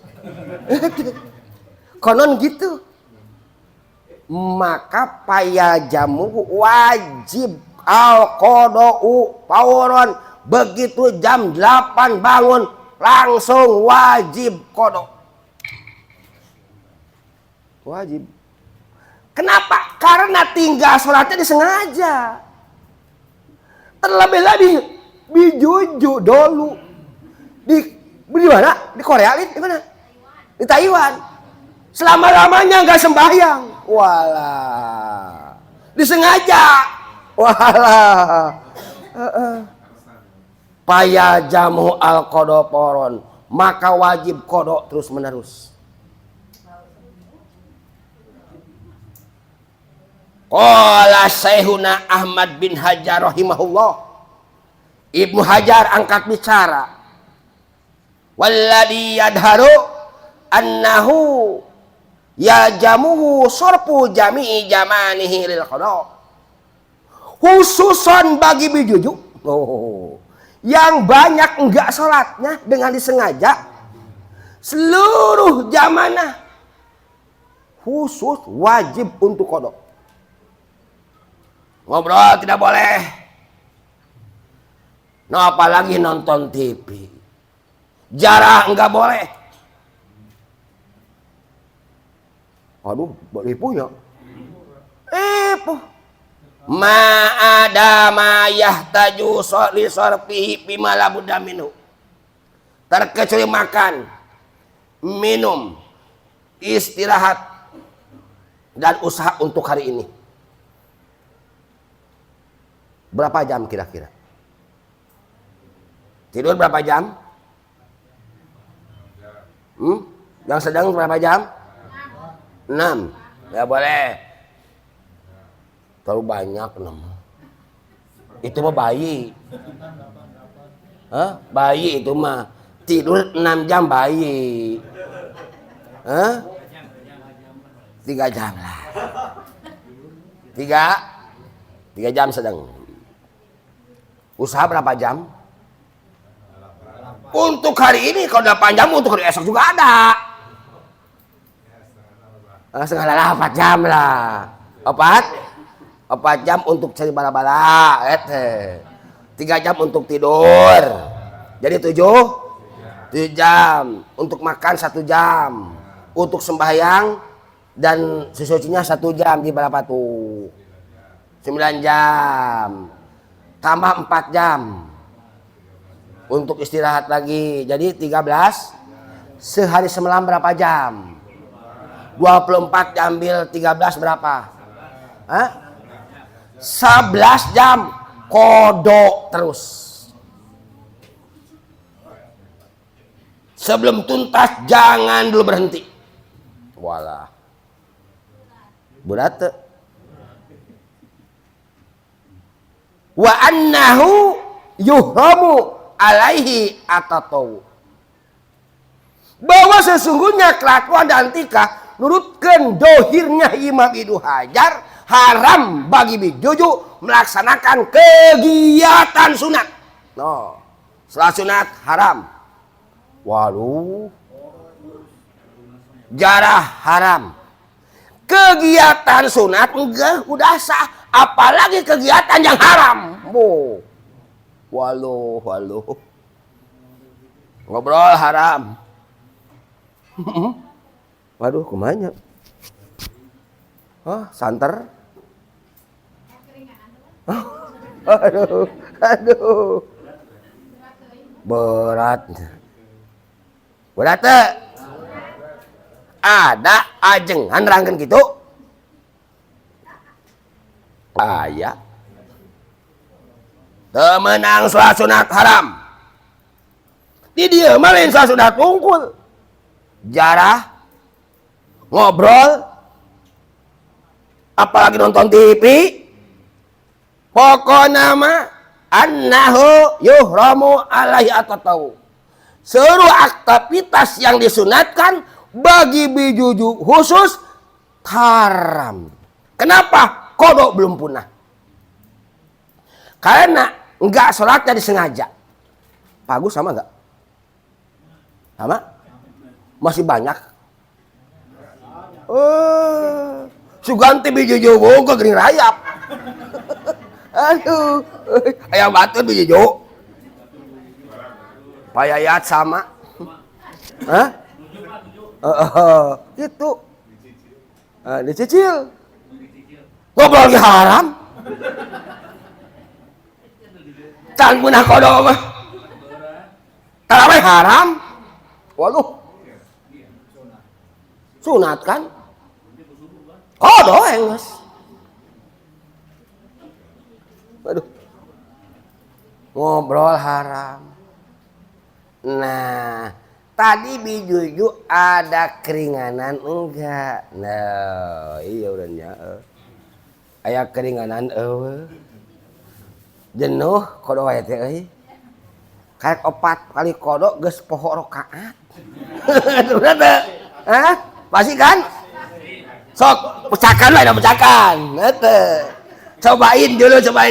Konon gitu. Maka paya jamu wajib al qada'u fauron, begitu jam 8 bangun langsung wajib qada. Wajib. Kenapa? Karena tinggal sholatnya disengaja. Terlebih lagi bijuju dulu. Di mana? Di Korea, di mana? Di Taiwan. Selama-lamanya nggak sembahyang. Walah. Disengaja. Walah. Paya jamu al qada poron, maka wajib qada terus menerus. Qala Syekhuna Ahmad bin Hajar rahimahullah. Ibnu Hajar angkat bicara. Walladhi yadharu annahu yajamuhu sorfu jami'i jamanihi lil qada. Khususon bagi bijuju. Oh, yang banyak enggak sholatnya dengan disengaja seluruh zamanah khusus wajib untuk qada. Ngobrol tidak boleh. Nah, apalagi nonton TV. Jarah enggak boleh. Aduh, boleh punya. Puh. Ma ada ma yahtaju li sarfihi bima la budda minhu. Terkecuali makan, minum, istirahat, dan usaha untuk hari ini. Berapa jam kira-kira? Tidur berapa jam? Yang sedang berapa jam? 6. Ya boleh. Terlalu banyak 6. Itu mah bayi. Hah? Bayi itu mah tidur 6 jam bayi. Hah? 3 jam lah. 3 jam sedang. Usaha berapa jam? Untuk hari ini kalau 8 jam, untuk hari esok juga ada. Setengah 4 jam lah. 4 jam untuk cari bala-bala, 3 jam untuk tidur. Jadi 7 jam. Untuk makan 1 jam. Untuk sembahyang dan sesucinya 1 jam, di berapa tuh? 9 jam. Tambah 4 jam untuk istirahat lagi. Jadi 13. Sehari semalam berapa jam? 24 diambil 13 berapa? Hah? 11 jam kodok terus. Sebelum tuntas jangan dulu berhenti. Walah. Berat. Wa annahu yuhramu alaihi atatawu. Bahwa sesungguhnya kelakuan dan tingkah nurutkan dohirnya Imam Ibnu Hajar haram bagi bijuju melaksanakan kegiatan sunat. No, salat sunat haram. Waduh, jarah haram. Kegiatan sunat enggak udah sah, apalagi kegiatan yang haram. Bu, waluh, waluh. Ngobrol haram. Waduh, kumanya? Hah, santer? Aduh, aduh. Berat. Berat teh? Ada ajengan rangken gitu? Aya. Temenang sholat sunat haram. Di dia mah lain sholat sunat unggul. Jarah, ngobrol, apalagi nonton TV. Pokoknya mah annahu yuhramu alaihi atatawu. Seluruh aktivitas yang disunatkan bagi bijuju khusus haram. Kenapa? Kodok belum punah. Karena enggak sholatnya disengaja. Pak Agus sama enggak? Sama? Masih banyak. Oh, Suganti bijuju ke gering rayap. Aduh, ayam batu bijuju. Pak Yayat sama. Hah? Gitu. Dicicil. Ngobrol lagi haram. Can punah kodok mah. Tarawih haram. Waduh. Sunat kan? Kodok enggeus. Waduh. Ngobrol haram. Nah, tadi bijuju ada keringanan enggak? Nah, iya urangnya. Aya keringanan eueuh. Jenuh kodok wae teh euy. Karek 4 kali kodok geus poho rakaat. Bener teu? Hah? Pasti kan? Sok pecahkan lah, pecahkan. Heuh. Cobain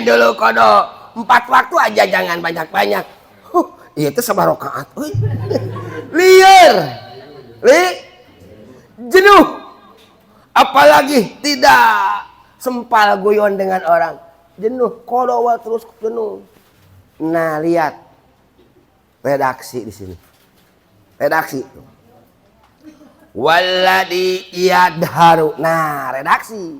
dulu kodok. 4 waktu aja jangan banyak-banyak. Iya itu sama rakaat euy. Liar. Jenuh. Apalagi tidak sempal guyon dengan orang. Jenuh, qodho terus jenuh. Nah, lihat redaksi di sini. Redaksi. Walladzi yadharu. Nah, redaksi.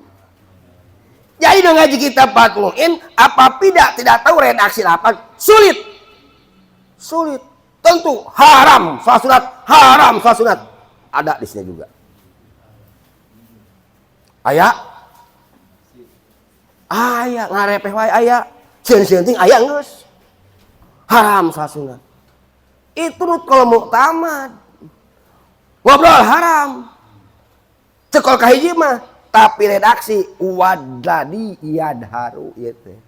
Jadi dong ngaji kita Fathul Mu'in, apabila tidak tahu redaksi 8, sulit. Sulit. Tentu haram sholat sunat, haram sholat sunat. Ada di sini juga. Aya. Aya ngarepeh wae aya. Sieun-sieun ting aya geus. Haram sholat sunat. Itu kalau muktamad. Ngobrol haram. Cek kaul kahiji mah, tapi redaksi walladzi yadharu ieu teh.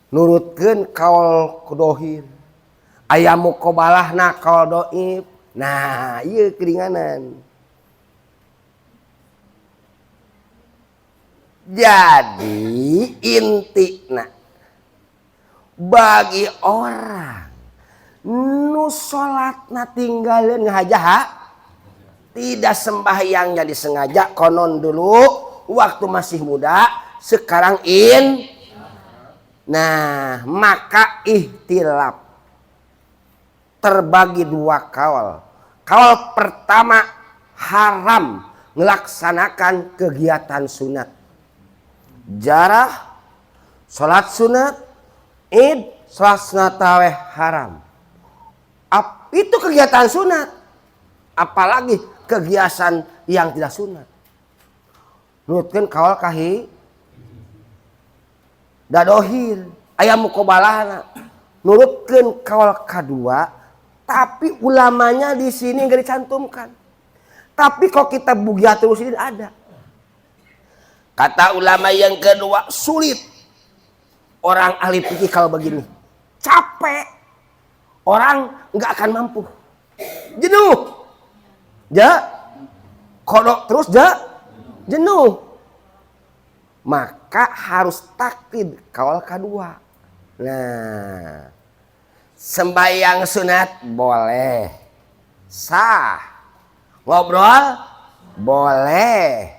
Nurutkeun kaul dhohir. Aya muqabalahna kaul dhaif. Nah, ieu keringanan. Jadi intina bagi orang nu salatna tinggalin ngahaja tidak sembahyang jadi sengaja konon dulu waktu masih muda sekarang in, nah maka ikhtilaf terbagi dua kaul. Kaul pertama haram melaksanakan kegiatan sunat, jarah, sholat sunat, id, sholat sunat taraweh haram. Itu kegiatan sunat, apalagi kegiatan yang tidak sunat. Nurutkeun kaul kahi dadohir, aya muqabalahna. Nurutkeun kaul kadua, tapi ulamanya di sini nggak dicantumkan. Tapi kalau kita bugiatul ini ada. Kata ulama yang kedua, sulit. Orang ahli fikih kalau begini, capek. Orang nggak akan mampu. Jenuh. Ja. Qodho terus ja. Jenuh. Maka harus taklid kaul kedua. Nah, sembahyang sunat boleh. Sah. Ngobrol boleh.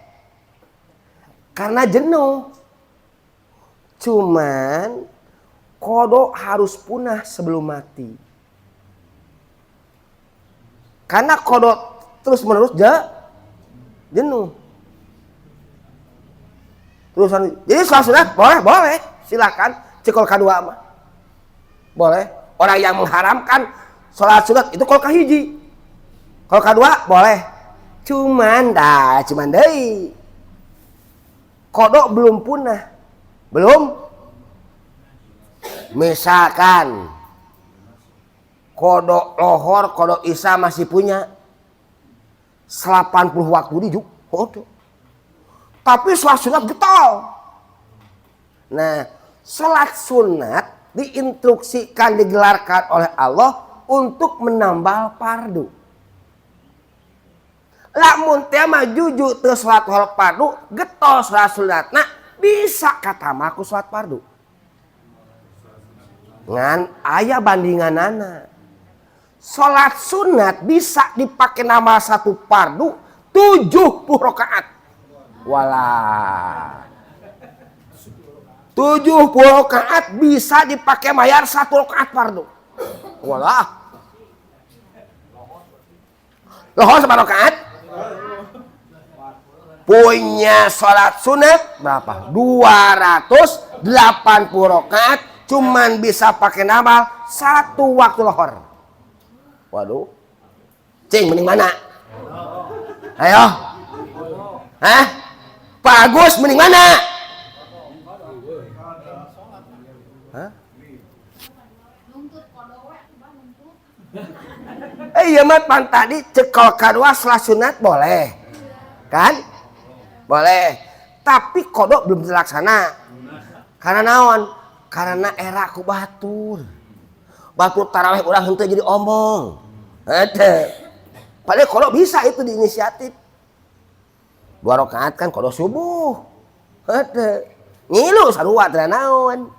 Karena jenuh. Cuman qodho harus punah sebelum mati. Karena qodho terus menerus jenuh. Terusan, jadi sholat sunat boleh, boleh, silakan. Cek kaul kadua mah. Boleh. Orang yang mengharamkan sholat sunat itu kaul kahiji. Kaul kadua boleh. Cuman dah, cuman deui. Qodho belum punah. Belum. Misalkan qodho lohor, qodho isya masih punya 80 waktu di juk. Oh, tapi sholat sunat getol. Nah, sholat sunat diinstruksikan, digelarkan oleh Allah untuk menambal fardu. Lamun teh mah juju teu sholat fardu, getol sholat sunatna bisa katama ku sholat fardu. Ngan aya bandinganana. Sholat sunat bisa dipakai nama satu fardu 70 rakaat. Walah. 70 rakaat bisa dipakai bayar 1 rakaat fardu. Walah. Lohor sama rakaat? Punya sholat sunat berapa? 280 rakaat, cuman bisa pakai nambal satu waktu lohor. Waduh. Cing, mending mana? Ayo. Hah? Pak Agus mending mana? Hah? Iya mah pan tadi cekal kadua sholat sunat boleh. Kan? Boleh. Tapi qodho belum terlaksana. Karena naon? Karena era ku batur. Batur taraweh urang henteu jadi omong. Henteu. Padahal qodho bisa itu di inisiatif. 2 rakaat kan qodho subuh. Henteu. Ngilu sarua teh naon.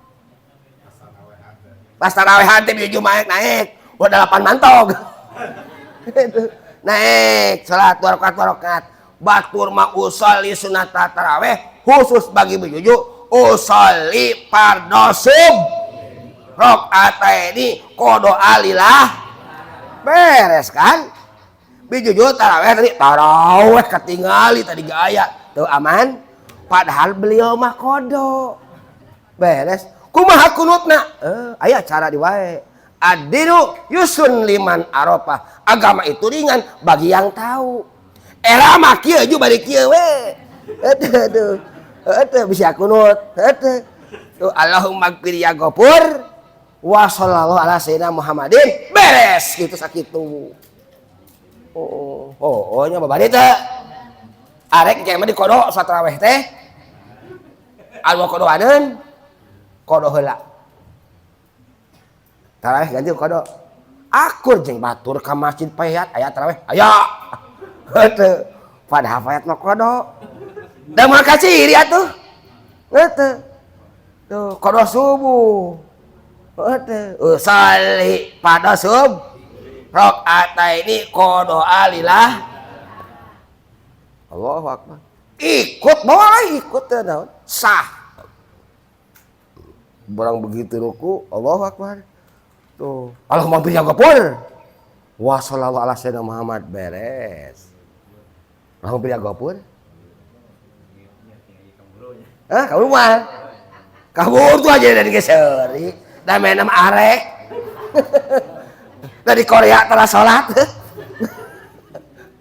Pas taraweh teh biju naik naik. Udah 8 mantog. Naik salat 2 rakaat 2 rakaat. Batur mah usolli sunat taraweh khusus bagi bejuju Usolli fardhu sub rakaataini qada lillah. Beres kan? Bijujul taraweh tadi taraweh ketinggali tadi gaya. Tuh aman. Padahal beliau mah kodo. Beres. Kumaha kunutna? Aya cara di wae. Ad-dinu yusun liman arafah. Agama itu ringan bagi yang tahu. Era mah kieu ju bari kieu we. Aduh aduh. Aduh bisa kunut. Aduh. Tuh Allahumma gfir ya Ghafur wa sallallahu ala sayyidina Muhammadin. Beres gitu sakitu. Oh, oh, oh nya babari teh. Arek ge mah dikodok satraweh teh. Anu kodoaneun kodo heula. Taraweh ganti kodo. Akur jeung batur ka masjid payat aya taraweh. Aya. Heuh. Padahal payat mah kodo. Da moal kaciri atuh. Heuh. Tuh kodo subuh. Heuh. Usalli pada sub rakaataini qada lillah. Allahu akbar. Ikut boleh ikut teh naon? Sah. Barang begitu ruku, Allahu akbar. Tuh, Allahumma ya Ghafur. Wa sallallahu ala sayyidina Muhammad beres. Allahumma ya Ghafur. Hah, kamu mah. Kabur tuh aja dari geser. Da main nama arek. Dari Korea telah sholat.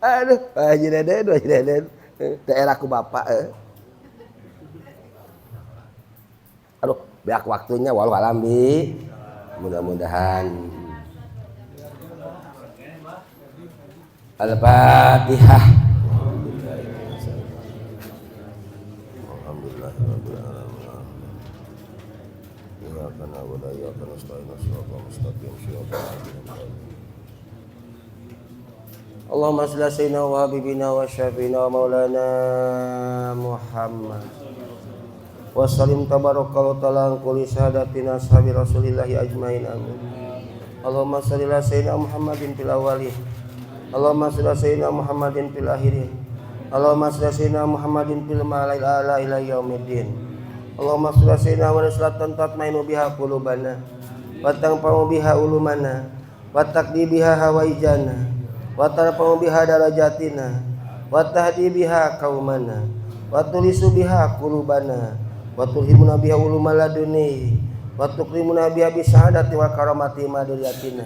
Aduh, Haji Deden, Haji Deden. Daerahku bapak. Aduh, biak waktunya walau alam bi. Mudah-mudahan. Al-Fatihah. Allahumma shalli ala sayyidina wa habibina wa syafiina wa maulana Muhammad wa sallim tabarakallahu ta'ala an kulli sahadatina ashabi rasulillahi ajmain amin. Allahumma shalli ala sayyidina Muhammadin fil awwalin, Allahumma shalli ala sayyidina Muhammadin fil akhirin, Allahumma shalli ala sayyidina Muhammadin fil mala'il a'la ila yaumiddin. Allahumma shalli ala sayyidina wa salatan tatmainu biha qulubana wa tanfa'u biha ulumana wa taqdi biha hawaijana wa tarfa'u biha darajatina wa tahdi biha qaumana wa tulisu biha qulubana wa tulhimuna biha ulumal laduni wa tukrimuna biha bisaadati wa karamati maduriyatina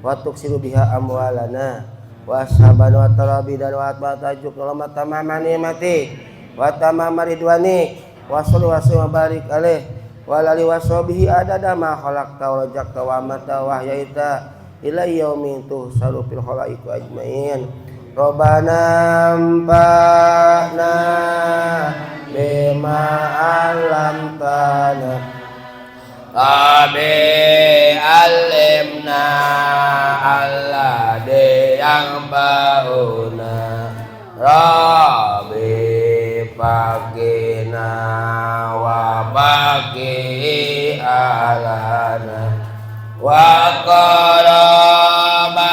wa tuksiru biha amwalana wa ashabana wa tarabidan wa atba'tajuk wa tamama ni'mati wa tamama ridwani wa salli wa sallim wa barik alaih wa alihi wa sahbihi adada ma khalaqta wa razaqta wa amata wa ahyaita ila yaumin tuhsaru fil khalaiqi ajmain. Rabbana anfa'na bima 'allamtana Abi alimna alladhi yanfa'una Rabbi faqina wa baqi alana wa qarabatin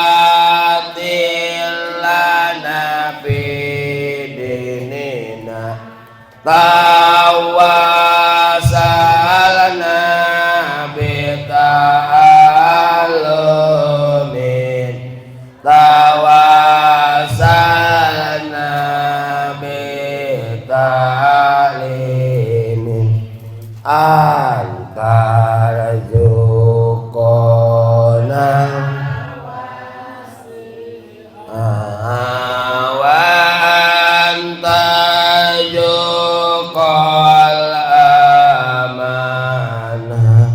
lana fi dinina tawasalna bi ta'allumin tawasalna bi ta'limin anta razukona wa anta juqal amanah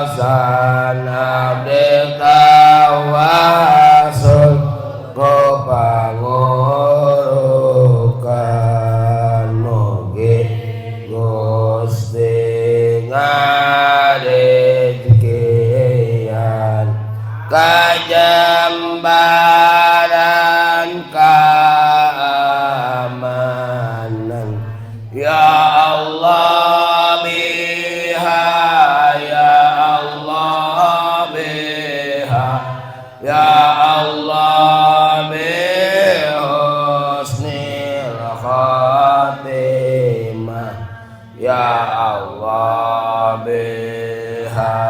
kepangasan abdi tawasul kepangurukan mugi Gusti ngarizkian kajambaran keamanan ya Allah biha Khatimah. Ya Allah biha,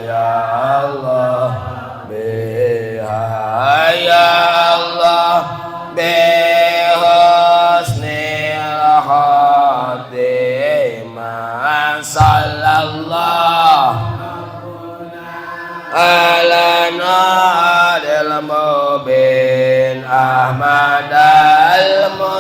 ya Allah biha, ya Allah bihusnil khatimah. Sallallahu ala nuril mubin Ahmad al.